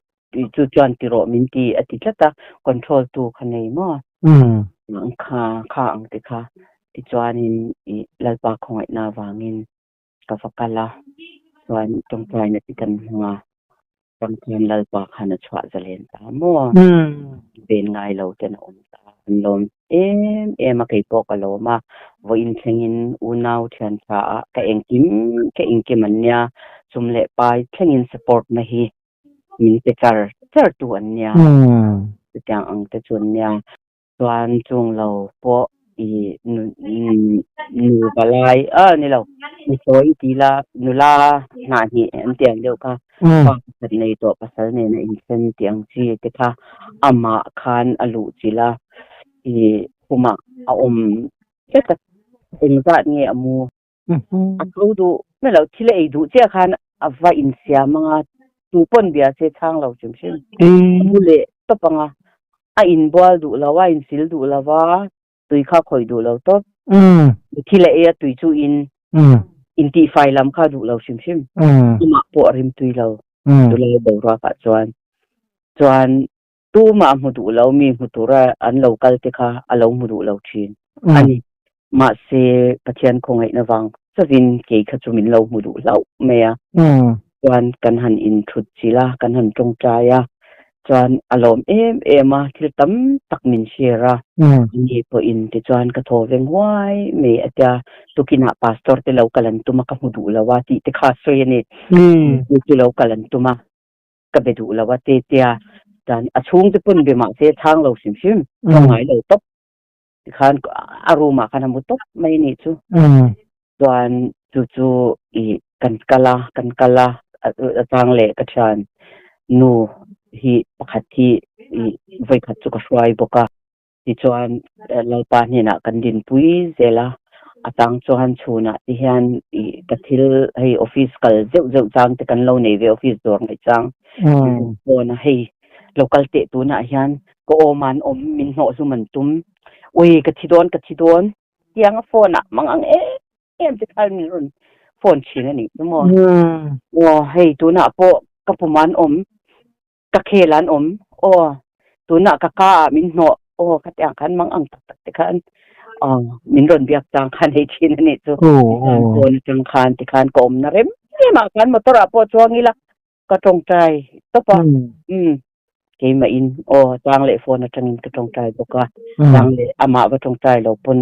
Chu chuan ti rawh min ti a ti tlat a, control tu kha nei maw? Ang kha kha ang ti kha. Tichuanin i Lalpa khawngaihna avangin ka va kal a, chuan tawngtaina ti kan hmang a, chang chuan Lalpa khan a chhuah zalen ta maw? Ven ngai lo ten a awm ta, an lawm em em a, kei pawh ka lawm a, vawiin thlengin unau thian tha ah ka engkim ka engkim an nia, sum leh pai thlengin support na hi min pe char char tu an nia chutiang ang te chu an nia chuan chung lo pawh i nu nu palai ah ni lo nuthlawi ti ila nula hnah hnih an tih ang deuh kha pa pakhat nei tawh pasal nena inthen tih ang chi te kha amah khan a luh chilh a i khumah a awm tlat a engzat nge a mu. A tho duh mai lo, thil a ei duh chiah khan a va insiam ang a, tu pawn bia se chhang lo hrim hrim. A bu leh tawp ang a, a inbual duh lo a, a insil duh lo a, tui kha khawih duh lo tawp. Thil a ei a tui chu in intihfai lam kha duh lo hrim hrim. Amah pawh a rimtui lo chulai boruakah chuan. Chuan Tumah a hmu duh lo, mi hmu tura an lo kal te kha a lo hmu duh lo thin a ni. Mahse, Pathian khawngaihna vang chavin kei kha chu min lo hmu duh hlauh mai a. Chuan kan han inthut chilh a, kan han tawngtai a, chuan a lawm em em a, thil tam tak min share a. Ani pawhin tichuan ka thaw veng huai mai a tia, tukinah pastor te lo kal an tum a, ka hmu duh lo a tih te kha a sawi a ni. Chu lo kal an tum a. ka be duh lo a te tia dan a chhung te pawn be mah se chhang lo hrim hrim ka ngai lo tawp tikhan a room ah khan a mu tawp mai a nih chu chuan chu chu i kan kal a kan kal a a chang leh ka thian nu hi pakhat hi i vawikhat chu ka hruai bawk a. Tichuan Lalpa hnenah kan dinpui zel a, a chang chuan chhunah te hian ih ka thil hei office kal zeuh zeuh chang te kan lo nei ve office dawr ngaih chang phone a hei lo kal teh tunah hian ka awm an awm min hnawh hlum an tum. Ui ka thi dawn ka thi dawn tiang a phone ah mang ang em em te khan min rawn phone thin a nih chu maw. Aw hei tunah pawh ka pum an awm ka khel an awm aw tunah ka ka ah min hnawh aw khatiang khan mang ang tak tak te khan aw min rawn biak chang khan hei thin a nih chu. Phone atang khan tikhan ka awmna rem rem ah khan motor ah pawh chuang ila ka tawngtai tawp a umm keimah in aw chang leh phone atangin ka tawngtai bawk a chang leh amah va tawngtai lo pawn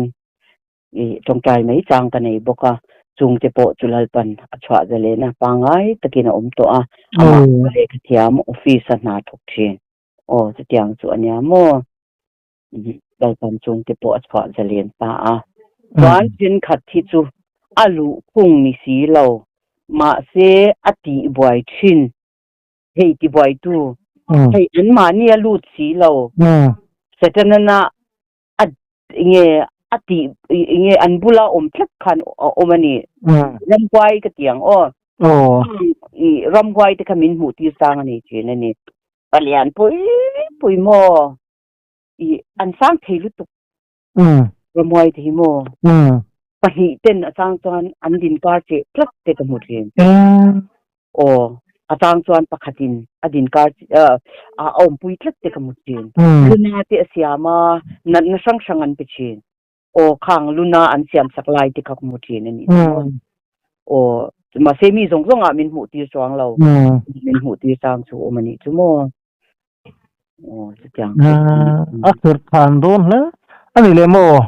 i tawngtai mai chang ka nei bawk a chungte pawh chu Lalpan a chhuah zalen a pangngai takin a awm tawh a amah ka lehkha thiam office a hna thawk thin aw chutiang chu a nia maw Lalpan chungte pawh a chhuah zalen ta a. Chuan thenkhat hi chu a luhkhung ni si lo, mahse a tihbuai thin. Hei tibuaitu, hei anmahni a lut si lo. Setana a nge a tih nge an bula awm tlat khan a awm a ni. Ramhuai ka ti ang aw. Ramhuai te kha min hmuh tir chang a nei thin a ni. Palian pui pui maw? I an sang thei lutuk. Ramhuai te hi maw? Pahnih ten a chang chuan an din kar cheh tlat te ka hmu thin. Aw, a chang chuan pakhatin a din kar a awmpui tlat te ka hmu thin. Luna te a siam a, natna hrang hrang an pe thin. Aw, khang luna an siam sak lai te kha ka hmu thin a nih chu maw. Aw, mahse mi zawng zawngah min hmuh tir chuang lo. Min hmuh tir chang chu awm a nih chu maw. Aw, chutiang chu. A khirh than dawn hle a ni leh maw?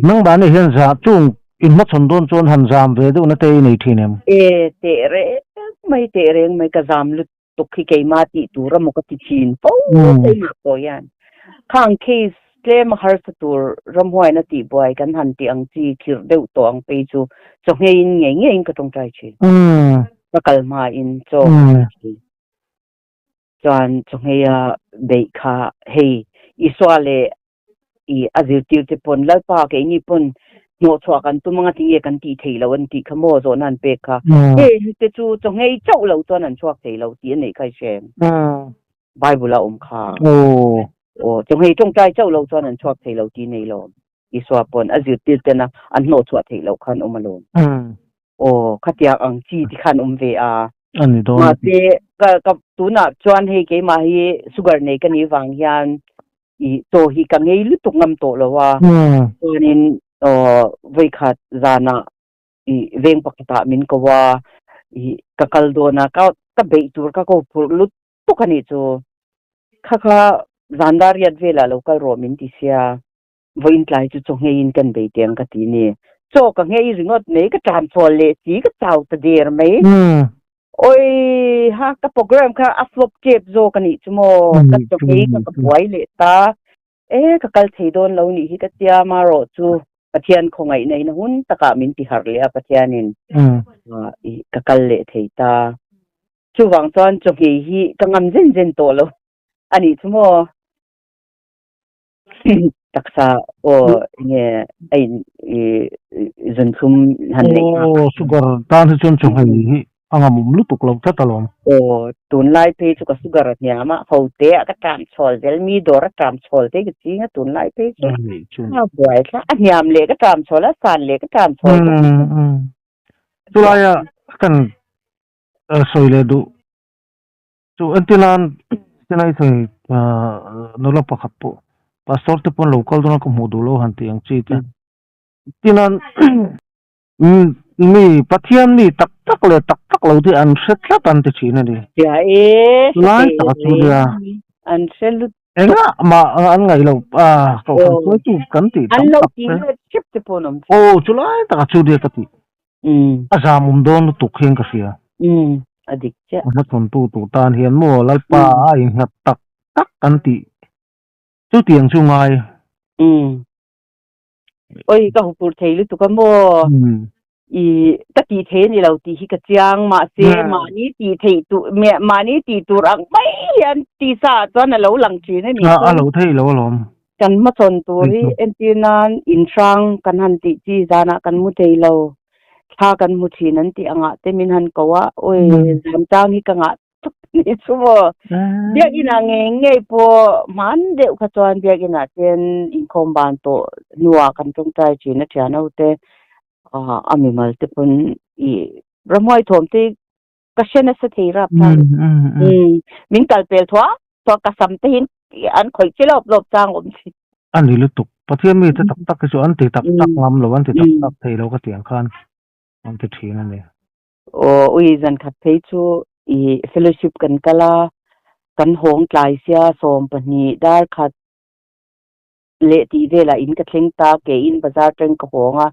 Nangmah nih hian zah chung inhmachhawn dawn chuan han zam ve deuhna te i nei thin em? E, teh reng mai, teh reng mai ka zam lutuk hi keimah tih tur emaw ka ti thin fo keimah pawh hian. Khang case tlem a harsa tur ramhuaina tihbuai kan han tih ang chi khirh deuh tawh ang phei chu chawhngeiin ngei ngeiin ka tawngtai thin. Ka kal hmain chaw ka ei thin. Chuan chawhngei a beih kha hei Isua leh i a zirtirte pawn Lalpa keini pawn hnawhchhuah kan tum anga tinge kan tih theih loh an tih kha maw zawhna an pek kha. Heng te chu chawhngei chauh lo chuan an chhuak thei lo tih a neih kha i hre em? Bible a awm kha. Aw chawhngei tawngtai chauh lo chuan an chhuak thei lo tih nei lo. Isua pawn a zirtirtena an hnawhchhuah theih loh khan awm alawm. Aw, khatiang ang chi ti khan awm ve a. A ni dawn. Mahse, ka ka tunah chuan hei keimah hi sugar nei ka nih vang hian i chaw hi ka ngei lutuk ngam tawh lo a. Chuanin aw vawikhat zanah i veng pakhatah min ko a, i ka kal dawn a, ka ka beih tur ka ko phurh lutuk a nih chu. Kha kha zan dar riat velah lo kal rawh min ti sia. Vawiin tlai chu chaw ngheiin kan bei teh ang ka ti ni. Chaw ka nghei ringawt mai, ka ṭam chhawl leh si, ka chau ta der mai. Oi ha, ka program kha a flop ṭep zawk a nih chu maw, ka chaw nghei kha ka buai leh ta. E, ka kal thei dawn lo nih hi ka tia marawh chu Pathian khawngaihna in a hun takah min ti harh leh a Pathianin ka kal leh thei ta. Chuvang chuan chaw nghei hi ka ngam zen zen tawh lo a nih chu maw. Taksa aw nge a in i zun thlum han neih nghak. Aw sugar tan hi chuan chawhmeh hi a ngamawm lutuk lo tlat alawm. Aw tunlai phei chu ka sugar a hniam a, ho te ah ka ṭam chhawl zel, mi dawr a ṭam chhawl te ka ching a tunlai phei chu. A buai thla, a hniam leh ka ṭam chhawl a, san leh ka ṭam chhawl bawk. Chulaia kan sawi leh duh Chu entirnan chennai sawi nula pakhat pawh pastor te pawn lo kal dawn a ka hmuh duh lo han tih ang chi te entirnan mi Pathian mi tak tak leh tak tak lo te an hre tlat an ti thin a ni. Hria e, hre Lai tak a chu nia. An hre lut. Engah mah an ngaih lo a kohhran chuai chu kan tih tam tak te. An lo ti let hrep te pawh an awm thin. Aw chulai tak a chu nia ka tih. A zam awm dawn lutuk hian ka hria. A dik chiah. A hmachhawntu tur tan hian maw Lalpa a innghat tak tak kan tih chutiang chu ngai. Oi ka hupur thei lutuk a maw? I ka tih thei a ni lo tih hi ka chiang mahse mahni tih theih tur mahni tih tur ang mai hian tisa ah chuan a lo lang thin a ni. A lo thei lo alawm. Kan hmachhawn tur hi entir nan in hrang kan han tih chi zanah kan mu thei lo, thla kan hmu thin an tih angah te min han ko a, oi zam chang hi ka ngah. tuk ni chu maw. Biakinn ah ngei ngei pawh hman deuh kha chuan biakinn ah ten inkhawm ban tawh hnuah kan tawngtai thin a thian ho te a mimal te pawn i ramhuai thawm te ka hre nasa thei rap thlak. Min kal pel thuak thuak ka sam te hin an khawih chi lawp lawp chang awm thin. A ni lutuk. Pathian mi te tak tak hi chu an ti tak tak ngam lo, an ti tak tak thei lo ka ti ang khan an ti thin a ni. Aw ui zan khat phei chu i fellowship kan kal a, kan hawng tlai sia 12 dar khat leh tih velah in ka thleng ta ke in bazar teng ka hawng a,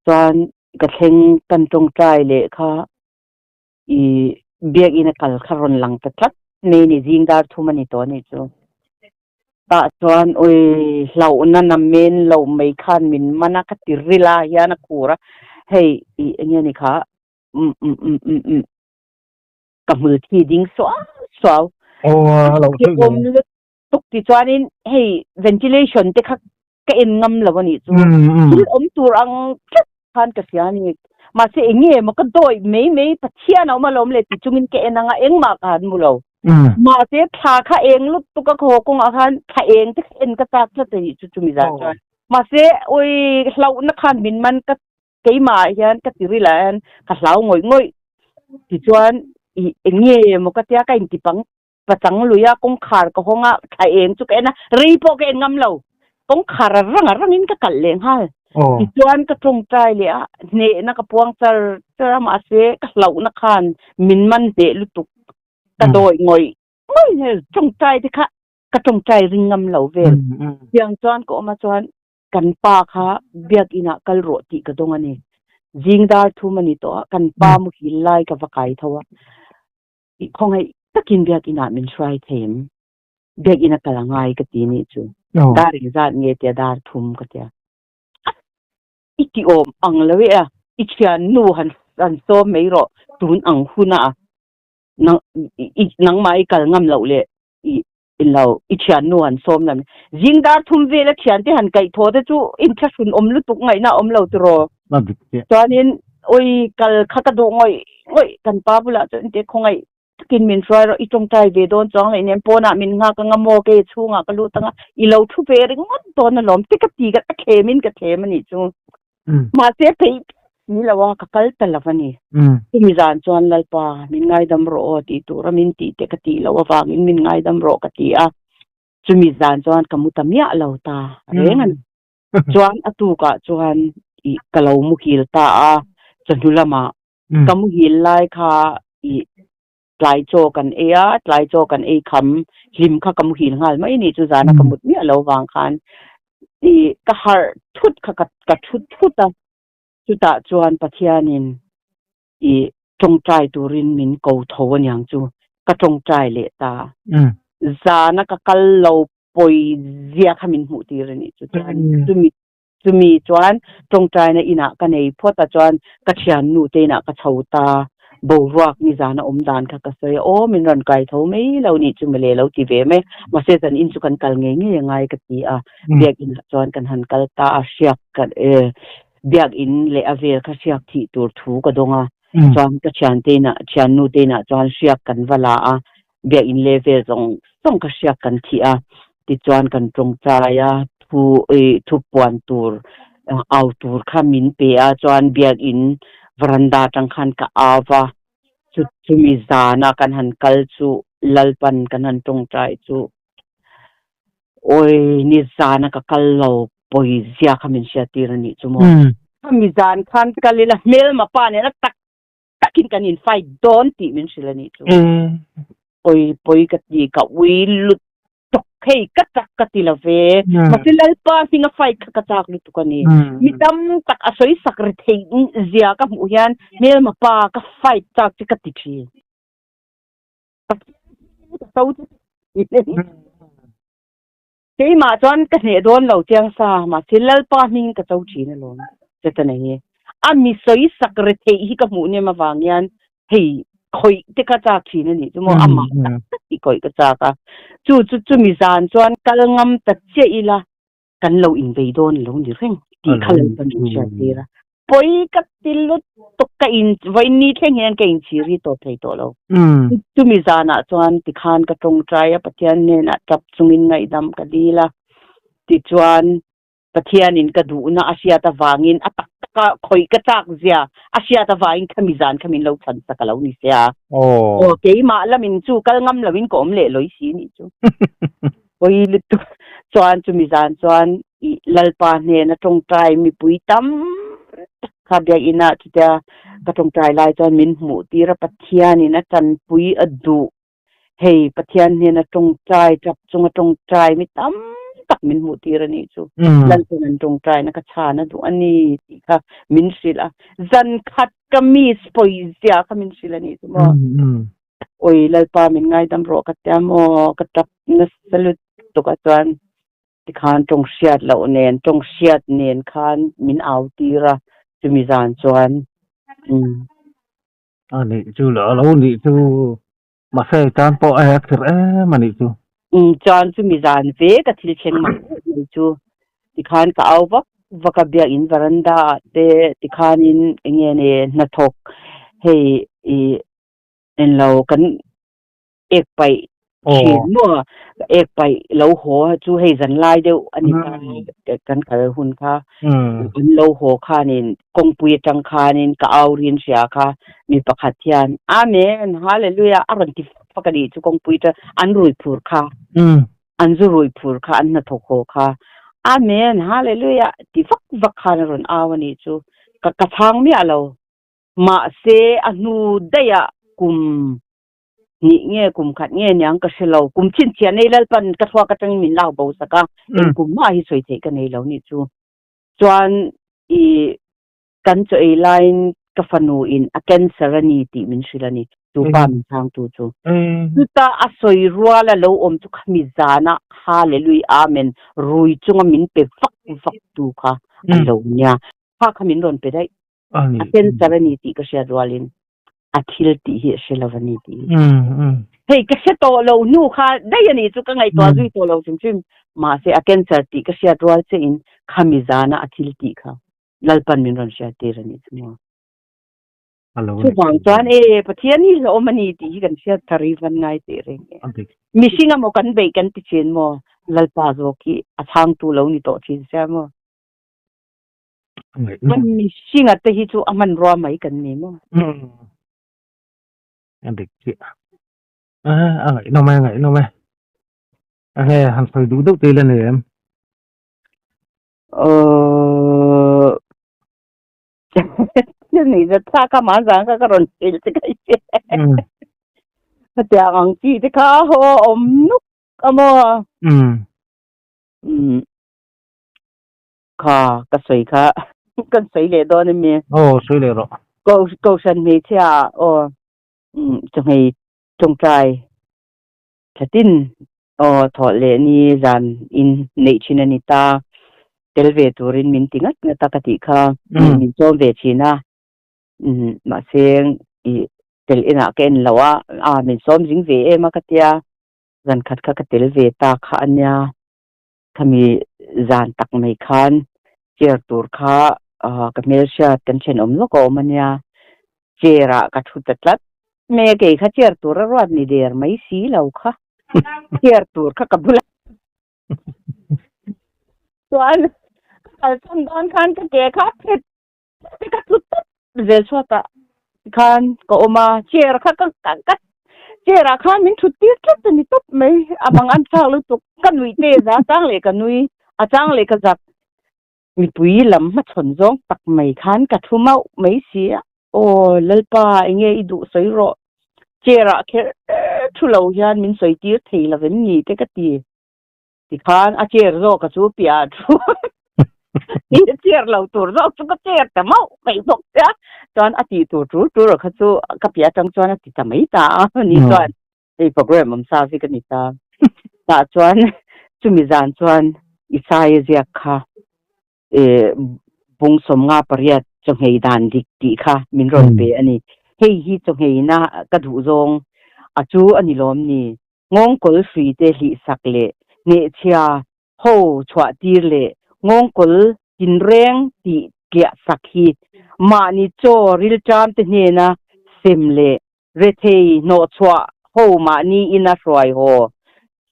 chuan ka thleng kan tawngtai leh kha i biakinn a kal kha rawn lang ta tlat mai ni zing dar thum a ni tawh a nih chu. Tah chuan ui hlauhna na men lo mai khan min man a ka ti ril a hian a khur a hei i enge ni kha um um um um um ka hmul thi ding suau suau awm lutuk ti chuanin hei ventilation te kha ka en ngam lo a nih chu thil awm tur ang tlat khan ka hria a ni mahse enge maw ka dawi mai mai Pathian a awm alawm le ti chungin ka en anga engmah ka han hmu lo mahse thla kha eng lutuk a khaw kawngah khan thla eng te kha en ka chak tlat a nih chu chumi zan chuan mahse ui hlauhna khan min man ka keimah ah hian ka ti ril ah hian ka hlau ngawih ngawih tichuan i enge maw ka tia ka intipang Pachang lui a kawngkhar ka hawng a, thla eng chu ka en a, rei pawh ka en ngam lo. Kawngkhar a rang a rangin ka kalh leh nghal. Tichuan ka tawngtai leh a, hnehna ka puang char char a, mahse ka hlauhna khan min man hneh lutuk. Ka dawih ngawih ngawih hmel, tawngtai te kha ka tawngtai ring ngam lo vel. Tiang chuan ka awm a chuan kan pa kha biakinah kal rawh tih ka dawng a ni. Zing dar thum a ni tawh a, kan pa muhil lai ka va kai tho a. I khawngaih takin biakinn ah min hruai them. Biakinn a kal a ngai ka ti nih chu. Dar engzat nge tia dar thum ka tia. I ti awm ang lo e a, i thiannu han han sawm mai rawh tun ang hun a nang i nangmah i kal ngam loh leh i lo i thiannu han sawm lam. Zing dar thum vel a thiante han kaih thaw te chu inthlahrun awm lutuk ngaihna awm lo tiraw. Chuanin oi kal kha ka duh ngawih ngawih kan pa bulah chuan te khawngaih takin min hruai rawh i tawngtai ve dawn chuang leh nen pawnah min nghak anga maw kei chhungah ka lut anga i lo thu ve ringawt dawn alawm te ka ti ka thlem in ka thlem a nih chu. Mahse phei ni lo a ka kal ta lo a ni. Chumi zan chuan Lalpa min ngaidam rawh aw tih tura min tih te ka tih loh avangin min ngaidam rawh ka ti a. Chumi zan chuan ka mu ta miah lo ta reng a ni. Chuan a tukah chuan ih ka lo muhil ta a, chawhnu lamah ka muhil lai kha ih tlai chaw kan ei a, tlai chaw kan ei kham hlim kha ka muhil nghal mai ni chu zana ka mut miah lo vang khan ih ka harh thut kha ka ka thut thut a, chutah chuan Pathianin ih tawngtai turin min ko tho aniang chu ka tawngtai leh ta. Zana ka kal lo pawi zia kha min hmuh tir a nih chu chuan chumi chumi chuan tawngtaina inah ka nei phawt a chuan ka thiannu te inah ka chho ta boruak nizan a awm dan kha ka sawi a aw min rawn kai tho mai lo nih chu mawle lo ti ve mai mahse zan in chu kan kal ngei ngei a ngai ka ti a biakinn ah chuan kan han kal ta a hriak ka biakinn leh a vel kha hriak thih tur thu ka dawng a chuan ka thiante inah thiannu te inah chuan hriak kan va la a biakinn leh vel zawng zawng ka hriak kan thih a, tichuan kan tawngtai a, thu ih thu puan tur au tur kha min pe a, chuan biakinn varanda atang khan ka au va, chu chumi zana kan han kal chu Lalpan kan han tawngtai chu awi ni zana ka kal lo pawi zia kha min hriattir a nih chu maw. Khami zan khan kal ila hmelma pa nena tak takin kan in fight dawn tih min hrilh a nih chu. Pawi pawi ka ti ka ui lutuk hei ka chak ka ti lo ve. Mahse Lalpa hminga fight kha ka chak lutuk a ni. Mi tam tak a sawi sak ri theih zia ka hmuh hian hmelma pa ka fight chak chu ka ti thin. Ka so chu Keimah chuan ka hneh dawn lo chiang sa, mahse Lalpa hmingin ka cho thin alawm, Setana hi. A mi sawi sak re theih hi ka hmuh nem avang hian hei khawih te ka chak thin a nih chu maw, amah tak tak hi khawih ka chak a. Chu chu chumi zan chuan kal ngam ta chiah ila kan lo inbei dawn lo ni reng tih kha Lalpa min hriattir a. Pawi ka ti lutuk ka in vawiin ni thleng hian ka inchhir hi tawp thei tawh lo. Chumi zanah chuan tikhan ka tawngtai a, Pathian hnenah tap chungin ngaihdam ka dil a. Tichuan Pathianin ka duhna a hriat avangin a tak taka khawih ka chak zia a hriat avangin khami zan kha min lo chhan sak a lo ni sia. Aw keimah lamin chu kal ngam loin ka awm leh lawi si nih chu. Pawi lutuk chuan chumi zan chuan i Lalpa hnena tawngtai mipui tam tak kha biakinah chutia ka tawngtai lai chuan min hmuh tir a, Pathianin a tanpui a duh. Hei Pathian hnena tawngtai tap chunga tawngtai mi tam tak min hmuh tir a nih chu. Lalpan an tawngtaina ka chhan a duh a ni tih kha min hrilh a. Zan khat ka miss pawi zia kha min hrilh a nih chu maw. Oi Lalpa min ngaidam rawh ka tia maw ka tap nasa lutuk a chuan tikhan tawng hriat loh nen tawng hriat nen khan min au tir a chumi zan chuan umm. A nih chu lo a lo nih chu mahse tan pawh a hek thir em a nih chu. Umm chuan chumi zan ve ka thil thleng mak deuh mai chu tikhan ka au vak vak a biakinn varanda ah te tikhanin enge ni hnathawk hei ih Englo kan ek paih thin maw? Ek paih lo haw chu hei zan lai deuh a ni ta kan kal hun kha. An lo haw khanin kawngpui atang khanin ka au rin hria kha mi pakhat hian Amen Hallelujah a rawn ti fak fak a nih chu kawngpui atang an rui phur kha an zu rui phur kha an hnathawk haw kha Amen Hallelujah ti vak vak khan a rawn au a nih chu ka ka chhang miah lo. Mahse, a hnu daihah kum hnih nge kum khat nge niang ka hre lo. Kum chhinchhiah nei Lalpan ka thluak atangin min lak bo sak a, eng kum mah hi sawi theih ka nei lo nih chu. Chuan i kan chaw ei laiin ka fanu in a cancer a ni tih min hrilh a ni, chu pa min chhangtu chu. Chuta a sawi rual a lo awm chu khami zana Hallelujah Amen rui chunga min pe vak vak tu kha a lo nia. Kha kha min rawn pe daih. A cancer a ni tih ka hriat rualin a thil tih hi a hre lo a ni tih. Hei ka hre tawh lo hnu kha daih a ni chu ka ngaihtuah zui tawh lo hrim hrim. Mahse a cancer tih ka hriat rual che in khami zana a thil tih kha Lalpan min rawn hriat tir a nih chu maw. Chuvang chuan e Pathian hi hlawm a ni tih hi kan hriat thar hi van ngai teh reng e. Mihring emaw kan beih kan ti thin maw Lalpa zawk hi a chhangtu lo ni tawh thin sia maw. Kan mihringa te hi chu a hmanrua mai kan ni maw? A dik chiah. A ngaihnawm e, a ngaihnawm e. A nge han sawi duh deuh te ila ni em? Aww Ni zat thla kha mah zan kha ka rawn hrilh che ka hria. Hetiang ang chi te kha haw awm nuk a maw? Kha ka sawi kha kan sawi leh dawn a mi. Aw sawi leh rawh. Ko kohhran hmeichhia aw chawhmei tawngtai thatin aw thawh leh ni zan in neih thin a ni ta. Tel ve turin min ti ngat ngat a ka tih kha min sawm ve thin a. Mahse i tel inah ka en lo a, a min sawm zing ve em a ka tia. Zan khat kha ka tel ve ta kha a nia. Khami zan tak mai khan chair tur kha ka hmelhriat kan thenawm lawk a awm a nia, chair ah ka thu ta tlat mai a, kei kha chair tur a ruat ni der mai si lo kha, chair tur kha ka bulah chuan ka kalsan dawn khan ka ke kha a phet te ka tlu tawp zel chhuat ah khan ka awm a chair kha ka ka chair ah khan min thut tir tlat a ni tawp mai a bang an thlak lutuk ka nuih te za chang leh ka nui a chang leh ka zak mipui lam hmachhawn zawng tak mai khan ka thu mauh mai si a aw Lalpa enge i duh sawi rawh chair ah kher thu lo hian min sawi tir thei lo em ni te ka ti. Tikhan a chair zawk a chu piah ah thu a chair lo tur zawk chu ka chair ta mauh mai bawk che a, chuan a tih tur tul tur kha chu ka piah atang chuan a ti ta mai ta a ni chuan hei program awm sa vek a ni ta. Tah chuan chumi zan chuan Isaiah ziak kha eh bung 58 chawhmei dan dik tih kha min rawn pe a ni. Hei hi chawhmeina ka duh zawng a chu a ni lawm ni. Nghawngkawl hrui te hlihsak leh hnehchhia ho chhuah tir leh nghawngkawl tinreng tih. tliah sak hi mahni chaw rilṭam te hnena sem leh rethei hnawhchhuah ho mahni ina hruai haw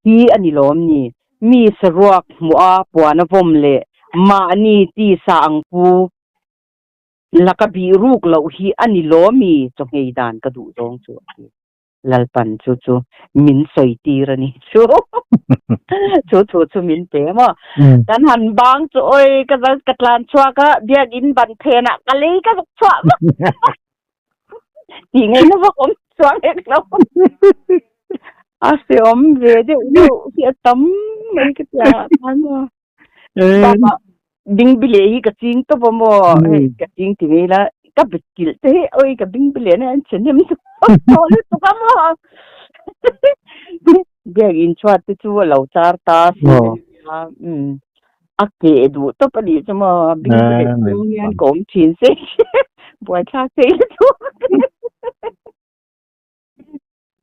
hi a ni lawm ni? Mi saruak hmuh a puan a vawm leh mahni tisa ang pu laka bih ruk loh hi a ni lawmi chawhngei dan ka duh zawng chu a ti. Lalpan chu chu min sawi tir a ni chu chu thu chu min pe maw kan han bang chu oi ka zal ka tlan chhuak a biakin ban phenah ka lei ka zuk chhuah vak tih ngaihna vak awm chuang hek lo a se awm ve deuh deuh hi a tam mai ka tia khan maw Baba bingbile hi ka ching tawp a maw hei ka ching ti mai la ka bet kilh te hi oi ka bingbile na an che hnem tawh lutuk a maw biak in chhuat te chu a lo char ta si a a keh duh tawp a nih chu maw bingbile chung hian ka awm thin se buaithlak thei lutuk.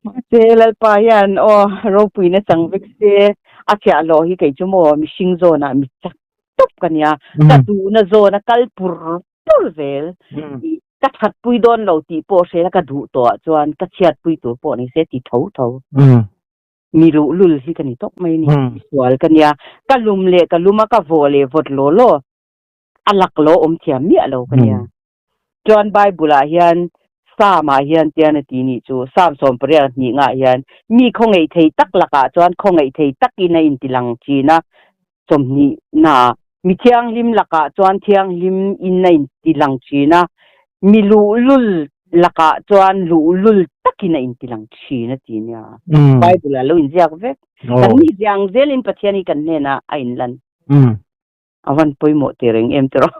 Mahse Lalpa hian aw ropuina chang vek se a chhiah hlawh hi kei chu maw mihring zawnah mi chak tawp ka nia ka duhna zawna kal pur pur zel ka thatpui dawn lo tih pawh hrela ka duh tawh ah chuan ka chhiatpui tur pawh ni se ti tho tho mi luhlul hi ka ni tawp mai ni misual ka nia ka lum leh ka lum a ka vawh leh vawt law law a lak law awm thiam miah lo ka nia. Chuan Bible ah hian Psalm ah hian tian a ti nih chu, Psalm 88 ngah hian mi khawngaih thei tak lakah chuan khawngaih thei takin a intilang thin a, 20 naah mi thianghlim lakah chuan thianghlim in a intilang thin a, mi luhlul lakah chuan luhlul takin a intilang thin a ti nia. Bible ah lo inziak vek. Kan mi ziang zelin Pathian hi kan hnenah a inlan. A van pawimawh teh reng em tiraw.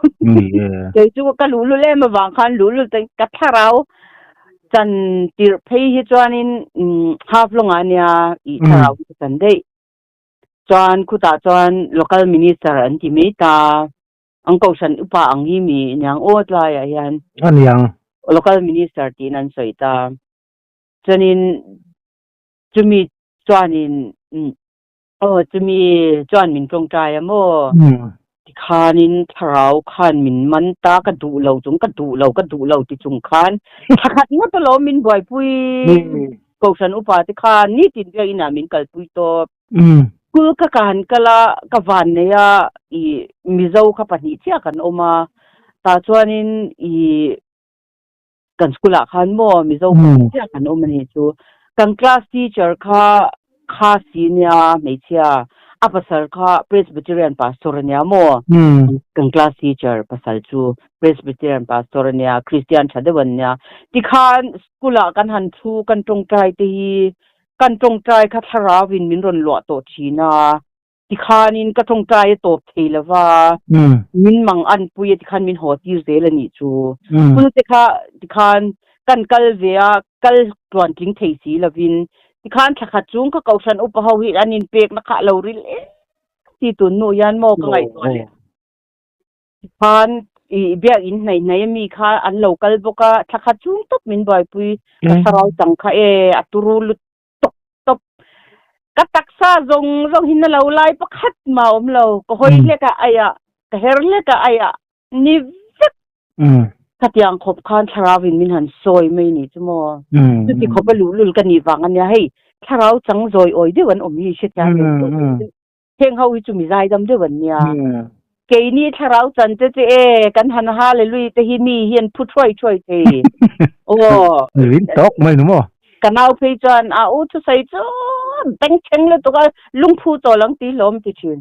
Kei chu ka luhlul em avang khan luhlul te ka thlarau chan tirh phei hi chuanin half lawngah ania i thlarau hi ka chan daih. Chuan khutah chuan local minister an ti mai ta. An kohhran upa ang hi mi aniang aw tlaiah hian. Aniang. Local minister tiin an sawi ta. Chuanin chumi chuanin Aw, chumi chuan min tawngtai a maw? Tikhanin thlarau khan min man ta, ka duh lo chung, ka duh lo, ka duh lo ti chung khan thla khat ngawt alawm min buaipui. Kohhran upa te khan nitin biakinn ah min kalpui tawp. School kha ka han kal a, ka van nei a, i Mizo kha pahnih chiah kan awm a, tah chuanin i kan school ah khan maw Mizo pahnih chiah kan awm a nih chu. Kan class teacher kha Khasi nia hmeichhia a pasal kha Presbyterian pastor a nia maw? Kan class teacher pasal chu Presbyterian pastor a nia, Christian tha deuh an nia. Tikhan school ah kan han thu kan tawngtai te hi kan tawngtai kha thlarau in min rawn luah tawh thin a. Tikhanin ka tawngtai a tawp thei lo va, min mang an pui a tikhan min haw tir zel a nih chu. School te kha tikhan kan kal ve a, kal tluan tling thei si lovin tikhan thla khat chung ka kohhran upa ho hi an inpekna kha a lo ril em ti tun hnu hian maw ka ngaihtuah leh. Tikhan i biakinn hnaih hnaih a mi kha an lo kal bawk a, thla khat chung tawp min buaipui ka thlarau chang kha e a turu lut tawp tawp. Ka taksa zawng zawng hi na lo lai pakhat mah awm lo. Ka hawi hlek a aiah, ka her hlek a aiah ni vek. Khatiang khawp khan thlarau in min han sawi mai ni chu maw. Chuti khawp a luhlul ka nih vang ania hei thlarau chang zawi awi deuh an awm hi hrethiam ve deuh deuh. Heng ho hi chu mi zaidam deuh an nia. Keini thlarau chan te chu e kan han hallelujah te hi mi hian phu thuai thuai thei. Aw. Rin tawk mai nu maw? Ka nau phei chuan a u thusawi chu bengchheng lutuk a lungphu chawl ang ti hlawm ti thin.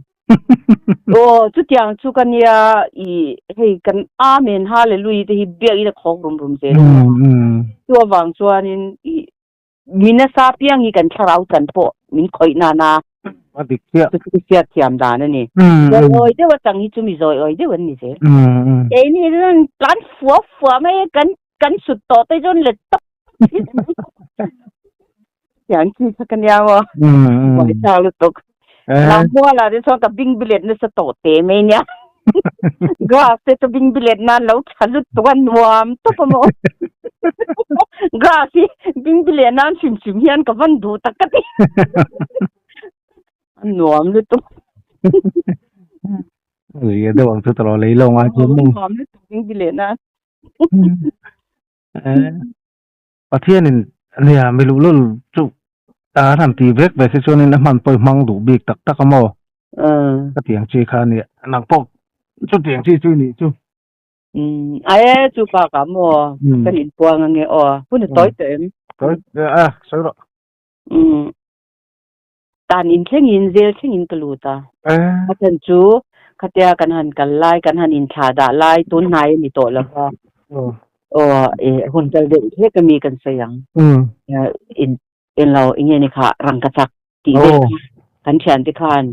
Aw chutiang chu ka nia i hei kan amen hallelujah te hi biakin a khawk rum rum zel a nia. Chu avang chuanin i Mi nasa piang hi kan thlarau chan pawh min khawih nana A dik chiah. Chu chu hriat thiam dan a ni. Zawi awi deuh atang hi chu mi zawi awi deuh an ni zel. Keini chuan tlan fua fua mai a kan kan sut tawh te chuan let tawp Tiang chi kha ka nia maw. Buaithlak lutuk. Lammualah te chuan ka bing bilet nasa tawh teh mai nia. Grass te chu bing bilet nan lo tha lutuk a nuam tawp a maw. Grass hi bing bilet nan hrim hrim hian ka van duh tak ka ti. A nuam lutuk. Zia deuh ang chu tawh lei lo ngai chuan maw. Nuam lutuk. Ding di leh nan. Eh, Pathianin nia mi luhlul chu an han ti vek vek hi chuanin a hman pawh i hmang duh bik tak tak a maw? Ka tiang chi kha a nia. Nang pawh chutiang chi chu i nih chu. Umm ae chu pa ka maw kan inpuang ange aw. Hun a tawi tawh em? Tawi a sawi rawh. Umm tan in thlengin zel thlengin ka lut a. A chhan chu khatia kan han kal lai kan han inthlah dah lai tun hnai a ni tawh lo va. Aw e hun kal deuh hlek ami kan sawi ang. In englo enge ni kha rangkachak tih vel kha kan thiante khan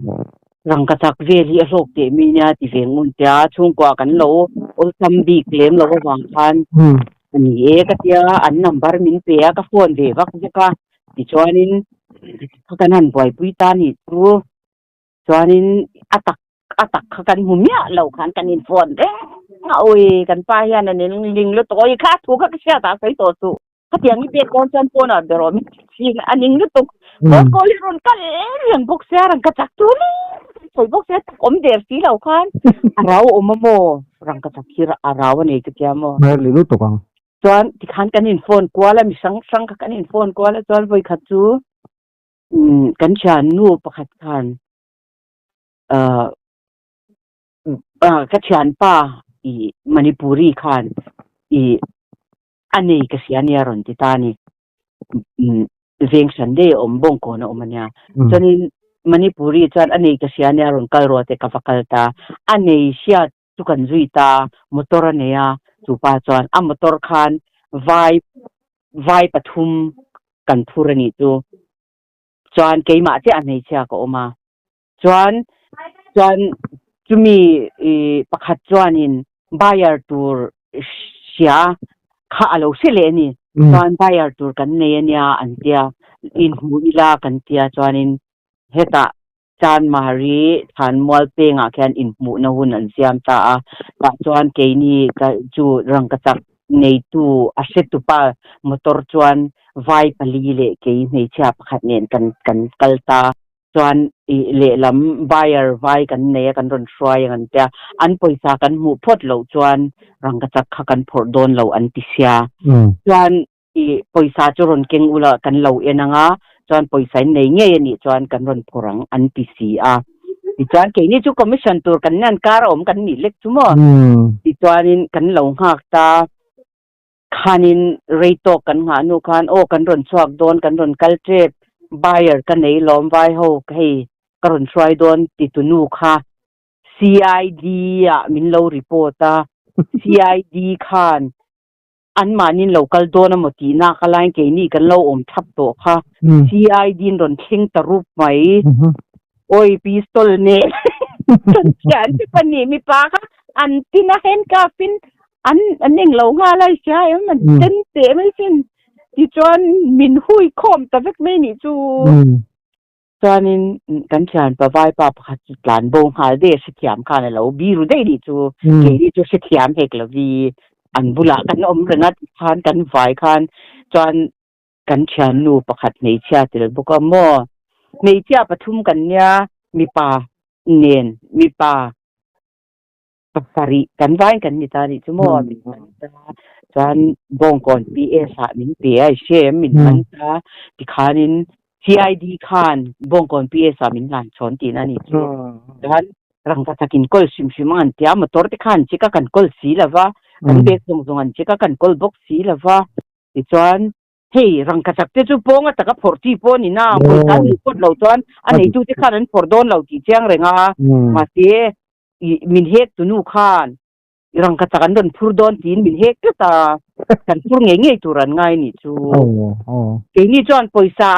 rangkachak vel hi a hlawk teh mi nia ti ve ngun tia chhungkua kan lo awlsam bik lem lo avang khan a ni e ka tia an number min pe a ka phone ve vak vek a tichuanin kha kan han buaipui ta nih chu chuanin a tak a tak kha kan hmu miah lo khan kan in phone reng a awi kan pa hian a ning ling lutuk awi kha thu kha ka hriat ah sawi tawh suh. Khatiang i pek dawn chuan phone ah ber awm in a ning lutuk. Phone call hi rawn kal reng bawk sia rangka chak tur reng sawi bawk sia tak awm der si lo khan a rau awm a maw rangka chak hi a rau a nei ka tia maw. Hmel leh lutuk ang. Chuan tikhan kan in phone kual a mi hrang hrang kha kan in phone kual a chuan vawi khat chu kan thiannu pakhat khan ah ka thianpa i Manipuri khan i A nei ka hria nia rawn ti ta a ni. Veng hran daih a awm, Bawngkawn a awm a nia. Chuanin Manipuri chuan a nei ka hria nia rawn kal rawh teh ka va kal ta. A nei hriat chu kan zui ta, motor a nei a, chu pa chuan a motor khan vai vai pathum kan phur a nih chu. Chuan keimah chiah a hmeichhia ka awm a. Chuan chuan chumi pakhat chuanin buyer tur hria kha a lo hre leh a ni. Chuan buyer tur kan nei a nia an tia, inhmu ila kan tia chuanin hetah Chanmari Thlanmual pengah khian inhmuhna hun an siam ta a. Tah chuan keini chu rangkachak neitu a hretupa motor chuan vai pali leh kei hmeichhia pakhat nen kan kan kal ta. Chuan i lehlam buyer vai kan nei a kan rawn hruai ang an tia, an pawisa kan hmuh phawt loh chuan rangkachak kha kan phawrh dawn lo an ti sia. Chuan i pawisa chu rawn keng ula kan lo en ang a, chuan pawisa in nei ngei a nih chuan kan rawn phawrh ang an ti si a. Tichuan keini chu commission tur kan nen kar a awm kan nih lek chu maw? Tichuanin kan lo nghak ta. Khanin rei tawk kan nghah hnu khan aw kan rawn chhuak dawn kan rawn kal tep buyer ka nei lawm vai ho hei ka rawn hruai dawn ti tu nu kha CID ah min lo report a CID khan an mahni in lo kal dawn amaw tih nak a laiin keini kan lo awm thap tawh kha CID in rawn thleng ta rup mai awi pistol nen kan thian te pahnih mipa kha an tin a handcuff in an an eng lo nghal a i hria em an ten teh mai sin tichuan min hui khawm ta vek mai nih chu chuanin kan thianpa vaipa pakhat chu tlan bo nghal daih a hrethiam khan a lo biru daih nih chu keini chu hrethiam hek lovi an bulah kan awm reng a tikhan kan vai khan chuan kan thiannu pakhat hmeichhia tel bawk a maw hmeichhia pathum kan nia mipa nen mipa Pasarih kan vain kan ni ta nih chu maw min man ta chuan Bawngkawn PS ah min pe a i hre em min man ta tikhanin CID khan Bawngkawn PS ah min hlan chhawn tihna a nih chu chuan rangka takin kawl hrim hrim ang an tia motor te khan chika kan kawl si lova kan bag zawng zawng an chika kan kawl bawk si lova tichuan Hei, rangkachak te chu pawnga taka phawrh chi pawh a ni na, pawisa an hmuh phawt lo chuan a neitu te khan an phawrh dawn lo tih chiang reng a, mahse i min hek tu nu khan rangkachak an rawn phur dawn tiin min hek tlat a, kan phur ngei ngei tur an ngai nih chu. Keini chuan pawisa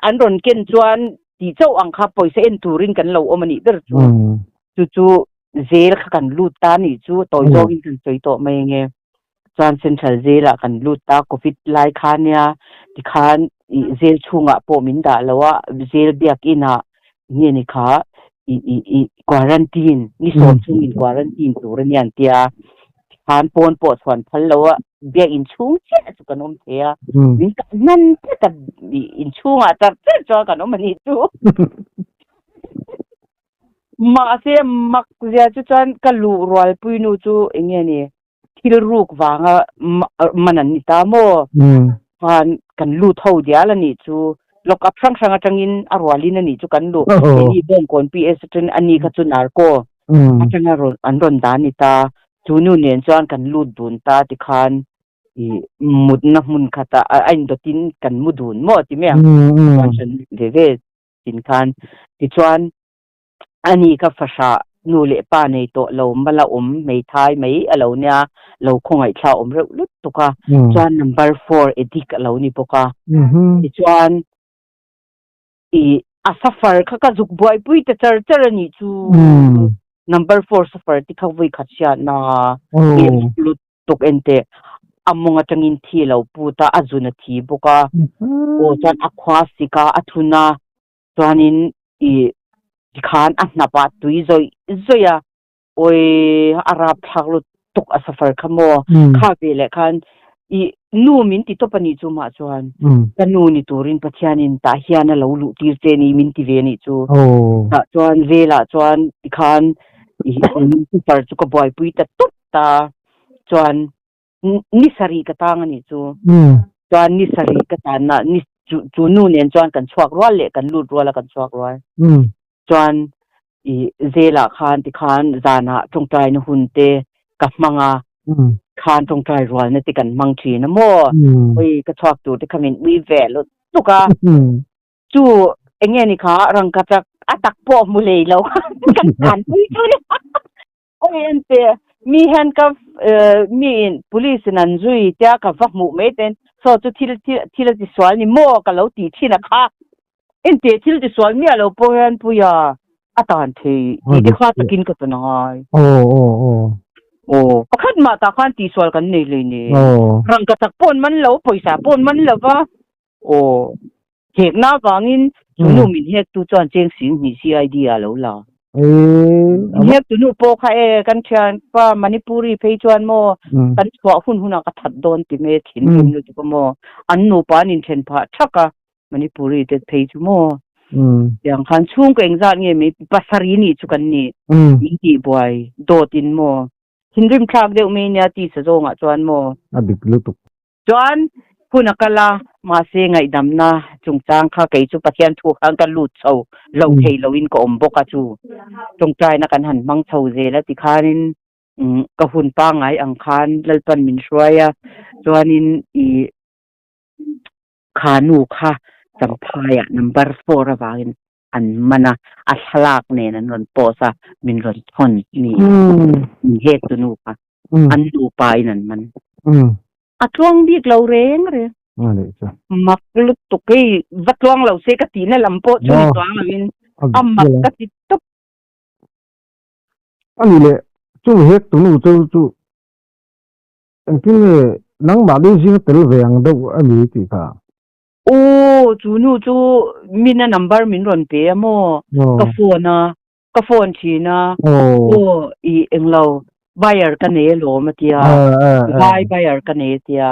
an rawn ken chuan tih chauh ang kha pawisa en turin kan lo awm a nih ber chu. Chu chu zel kha kan lut ta nih chu tawi zawngin kan sawi tawh mai ange. Chuan Central Jail ah kan lut ta, Covid lai kha nia tikhan ih jail chhungah pawh min dah lo a, jail biakinn ah nge ni kha ih ih ih quarantine ni sawm chhung in quarantine tur a nia an tia, tikhan pawn pawh chhuan phal lo a, biakinn chhung chiah chu kan awm thei a, min kah hnan tlat a ih inchhungah char char chuan kan awm a nih chu. Mahse mak zia chu chuan ka luh rualpui nu chu eng nge ni? Thil ruk vanga man an ni ta maw? Khan kan lut ho dial a nih chu. Lock up hrang hrang atangin a rualin a nih chu kan luh. Keini Bawngkawn PS atangin a ni kha chu Narco atanga rawn an rawn dah a ni ta. Chu nu nen chuan kan lut dun ta tikhan i mutna hmun khatah a indawtin kan mu dun maw ti mai ang. Chuan hran ve ve tin khan tichuan Ani ka fahrah nu leh pa nei tawh lo mala awm hmeithai mai a lo nia, lo khawngaihthla awm reuh lutuk a, chuan number four addict a lo ni bawk a, tichuan i a suffer kha ka zuk buaipui ta char char a nih chu, number four suffer te kha vawi khat hriatna lut tuk en teh a mawng atangin thi a lo put a, a zun a thi bawk a, aw chuan a khua sik a, a thun a, Chuanin i tikhan a hnapah tui zawih zawih a, awi a rapthlak lutuk a safar kha maw, kha ve leh khan i nu min ti tawp a nih chu mah chuan ka nu ni turin Pathianin tah hian a lo luh tir che ni min ti ve a nih chu. Tah chuan velah chuan tikhan i safar chu ka buaipui ta tawp ta chuan ni sarih ka tang a nih chu. Chuan ni sarih ka tanna ni chu chu nu nen chuan kan chhuak rual leh kan lut rual a kan chhuak rual. Chuan i zelah khan tikhan zanah tawngtaina hun te ka hmang a, khan tawngtai rualna te kan hmang thin a maw. Ui ka chhuak tur te kha min ui ve lutuk a. Chu enge ni kha rangkachak a tak pawh hmu lei lo khan kan tanpui chu ni. Awi an ti, mi handcuff mi in police in an zui tia ka va hmuh mai ten saw chu thil thil a ti sual ni maw ka lo tih thin a kha. Engti thil ti sual miah lo pawh hian puia a tan thei tih te kha takin ka tawn angai. Aw pakhat mah tah khan tihsual kan nei hlei nen. Rangkachak pawh an man lo, pawisa pawh an man lo va. Aw Hekna avangin chu nu min hektu chuan cheng sing hnih CID ah lo la. Min hektu nu pawh kha e kan thian pa Manipuri phei chuan maw kan chhuah hun hunah ka that dawn ti mai thinrim lutuk a maw an nupa an inthen phah thak a Manipuri te phei chu maw tiang khan chhungkaw engzat nge mai pasarih nih chu kan ni min tihbuai dawt in maw thinrim thlak deuh mai nia tisa zawngah chuan maw. A dik lutuk. Chuan hun a kal a, mahse ngaihdamna chungchang kha kei chu Pathian thu khan ka lut chho lo thei loin ka awm bawk a chu tawngtaina kan han hmang chho zel a tikhanin ka hun pangngai ang khan Lalpan min hruai a, chuanin i kha nu kha Champhaiah number four avangin an man a, a thlalak nen an rawn post a, min rawn thawn ni min hek tu nu kha an nupa in an man. A tluang bik lo reng reng. Mak lutuk hei va tluang lo se ka tihna lam pawh chu ni tluang loin a mak ka ti tawp. Ani leh chung hek tu nu chu chu engtin nge nangmahni zinga tel ve ang deuh a ni tih kha. Aw, chu nu chu min a number min rawn pe a maw? Ka phone a, ka phone thin a, aw i englo buyer ka nei alawm a tia, vai buyer ka nei a tia,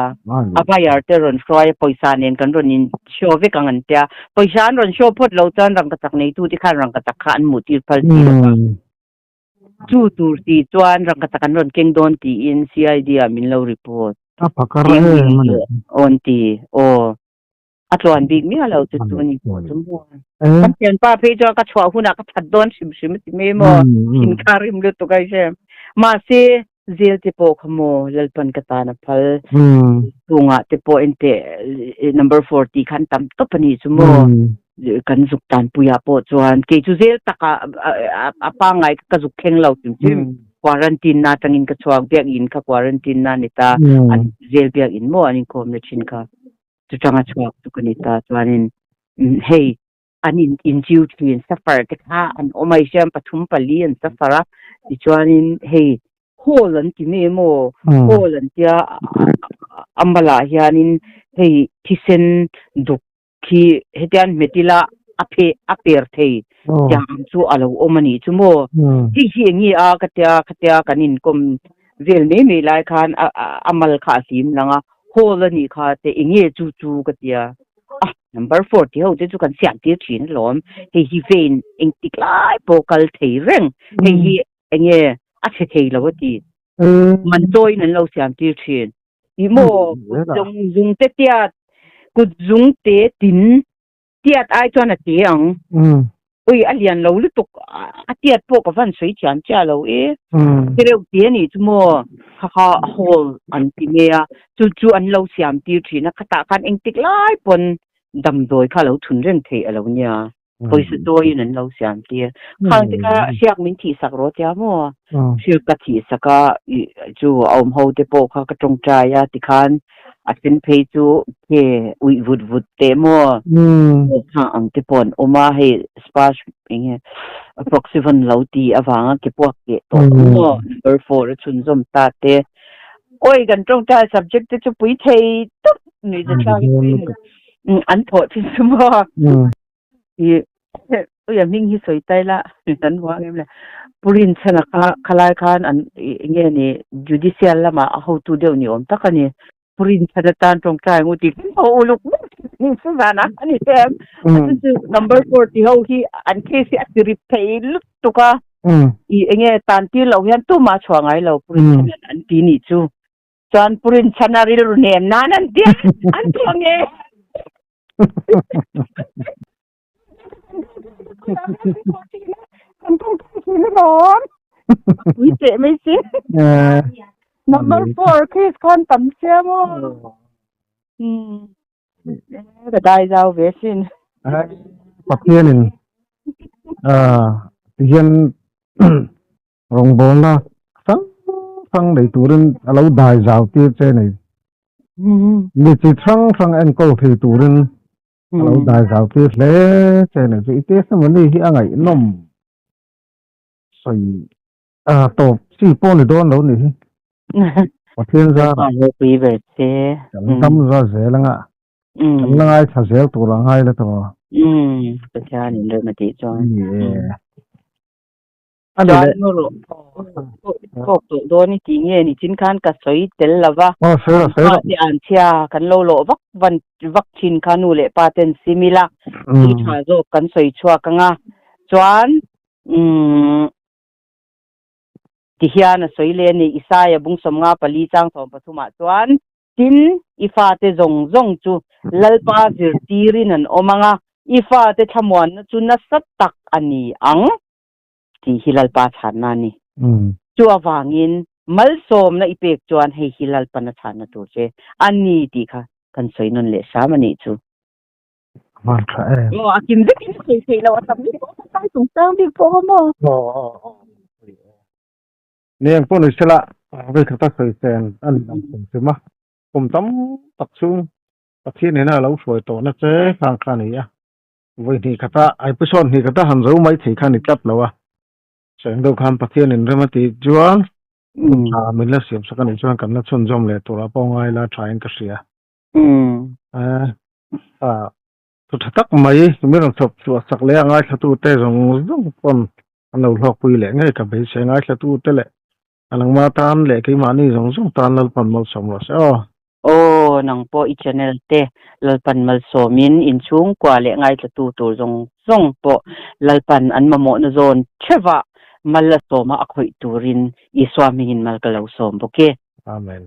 a buyer te rawn hruai a pawisa nen kan rawn in show vek ang an tia, pawisa an rawn show phawt lo chuan rangkachak neitu te khan rangkachak kha an hmuh tir phal si lo va. Chu tur ti chuan rangkachak an rawn keng dawn tiin CID ah min lo report. A phakar em a ni. Awn ti, aw. A tluan bik miah lo chu chu ni chu maw. Kan thianpa phei chuan ka chhuah hunah ka that dawn hrim hrim a ti mai maw. Thin kha rim lutuk a hre. Mahse zel te pawh kha maw Lalpan ka tan a phal. Chungah te pawh enteh number 40 khan tam tawp a nih chu maw. Kan zuk tanpuiah pawh chuan kei chu zel takah a pangngai ka zuk thleng lo hrim hrim. Quarantine na atangin ka chhuak biakinn kha quarantine na a ni ta an zel biakinn maw an inkhawmna thin kha chutanga chhuak chu ka ni ta chuanin hei an in inchiu thin suffer te kha an awm a i hriam pathum pali an suffer a tichuanin hei hall an ti mai emaw hall an tia a malah hianin hei thisen duk Khi hetian hmet ila a phe a per thei tiang ang chu a lo awm a nih chu maw? Hei hi eng nge a ka tia khatia kan inkawm vel mai mai lai khan a a mal kha a hlim lang a, hall a nih kha te eng nge chu chu ka tia. A number four ti ho te chu kan siam tir thin alawm, hei hi vein engtik lai pawh kal thei reng, hei hi eng nge a chhe thei lo a ti. Man chawiin an lo siam tir thin. Ih maw kut zung zung te tiat kut zung te tin tiat ai chuan a te ang. Ui a lian lo lutuk a tiat pawh ka van sawi thiam chiah lo e. Tireuh te anih chu maw kha kha hall an ti mai a chu chu an lo siam tir thin a khatah khan engtik lai pawn damdawi kha a lo thun reng theih a lo nia. Pawisa chawiin an lo siam tir. Khang te kha hriak min thih sak rawh tia maw? Hriak ka thih sak a, chu a awm ho te pawh kha ka tawngtai a tikhan a then phei chu ke uih vut vut teh maw? Khang ang te pawh an awm a, hei spa eng nge Proxyvon lo ti avanga ke puak keh tawh maw? Number four a chhunzawm ta te. Awi kan tawngtai subject te chu pui thei tawp nuihzathlak an thawh thin chu maw? I ui a hming hi sawi tai la kan hmu ang em le Purin chhan a kha khalai khan an enge ni judicial lamah a hotu deuh ni awm tak a ni Purin chhan atan tawngtai ang u tih kan ho uluk ni chu zan a ani em a chu chu number four ti ho hi an case hi a ti rip thei lutuk a i enge tan tir loh hian tumah a chhuah ngai lo Purin chhan an ti nih chu chuan Purin chhan a rilru hnem nan an tia an chhuah nge. Pui teh mai sin. Number 4 case khan tam sia maw. Ka dai zau ve sin. Pathianin tihian rawngbawlna hrang hrang nei turin a lo dai zau tir che nei. Mi chi hrang hrang enkawl thei turin a lo dai zau tir hle che nei. Chu i testimony hi a ngaihnawm sawi tawp chi pawh ni dawn lo nih hi. Pathian zarah kan dam za zel anga kan la ngaithla zel tur a ngai la tawh. Pathian in rem a tih chuan. Ni e. A ni leh. Tawk tawh dawn i tih nge ni chin khan ka sawi tel lo va. Aw sawi rawh sawi rawh. Te an chhia kan lo lawh vak van vak thin kha nu leh pa ten sim ila thil tha zawk kan sawi chhuak anga chuan umm ti hian a sawi leh a ni Isaia bungsawm nga pali chang 13 ah chuan Tin, i fate zawng zawng chu Lalpa zirtirin an awm ang a, i fate thlamuanna chu nasa tak a ni ang, tih hi Lalpa chhanna a ni. Chu avangin malsawmna i pek chuan hei hi Lalpan a chhanna tur che a ni tih kha kan sawi nawn leh hram a nih chu. Van tha em. Aw, a kim vekin a sawi theih loh a tam bik pawh a tam chungchang bik pawh a maw? Aw, aw, aw. Neng pawh ni sela vei khat a sawi chen a ni ang hrim hrim a, kum tam tak chhung Pathian ina a lo hruai tawhna che khang kha a ni a, vawi hnih khata episode hnih khata han zo mai thei kha a ni tlat lo a, cheng deuh khan Pathian in rem a tih chuan tha min la siam sak a nih chuan kan la chhunzawm leh turah pawh ngai la tha in ka hria. Thu tha tak mai mi rawn chhawp chhuah sak leh a ngaithlatute zawng zawng pawn an lo hlawkpui leh ngei ka beisei ngaithlatute leh a nangma tan leh keimahni zawng zawng tan Lalpan malsawm rawh se aw. Aw nang pawh i channel te Lalpan malsawmin inchhungkua leh ngaithlatu tur zawng zawng pawh Lalpan an mamawhna zawn theuhah mal a sawma a khawih turin Isua hmingin mal ka lo sawm bawk e. Amen.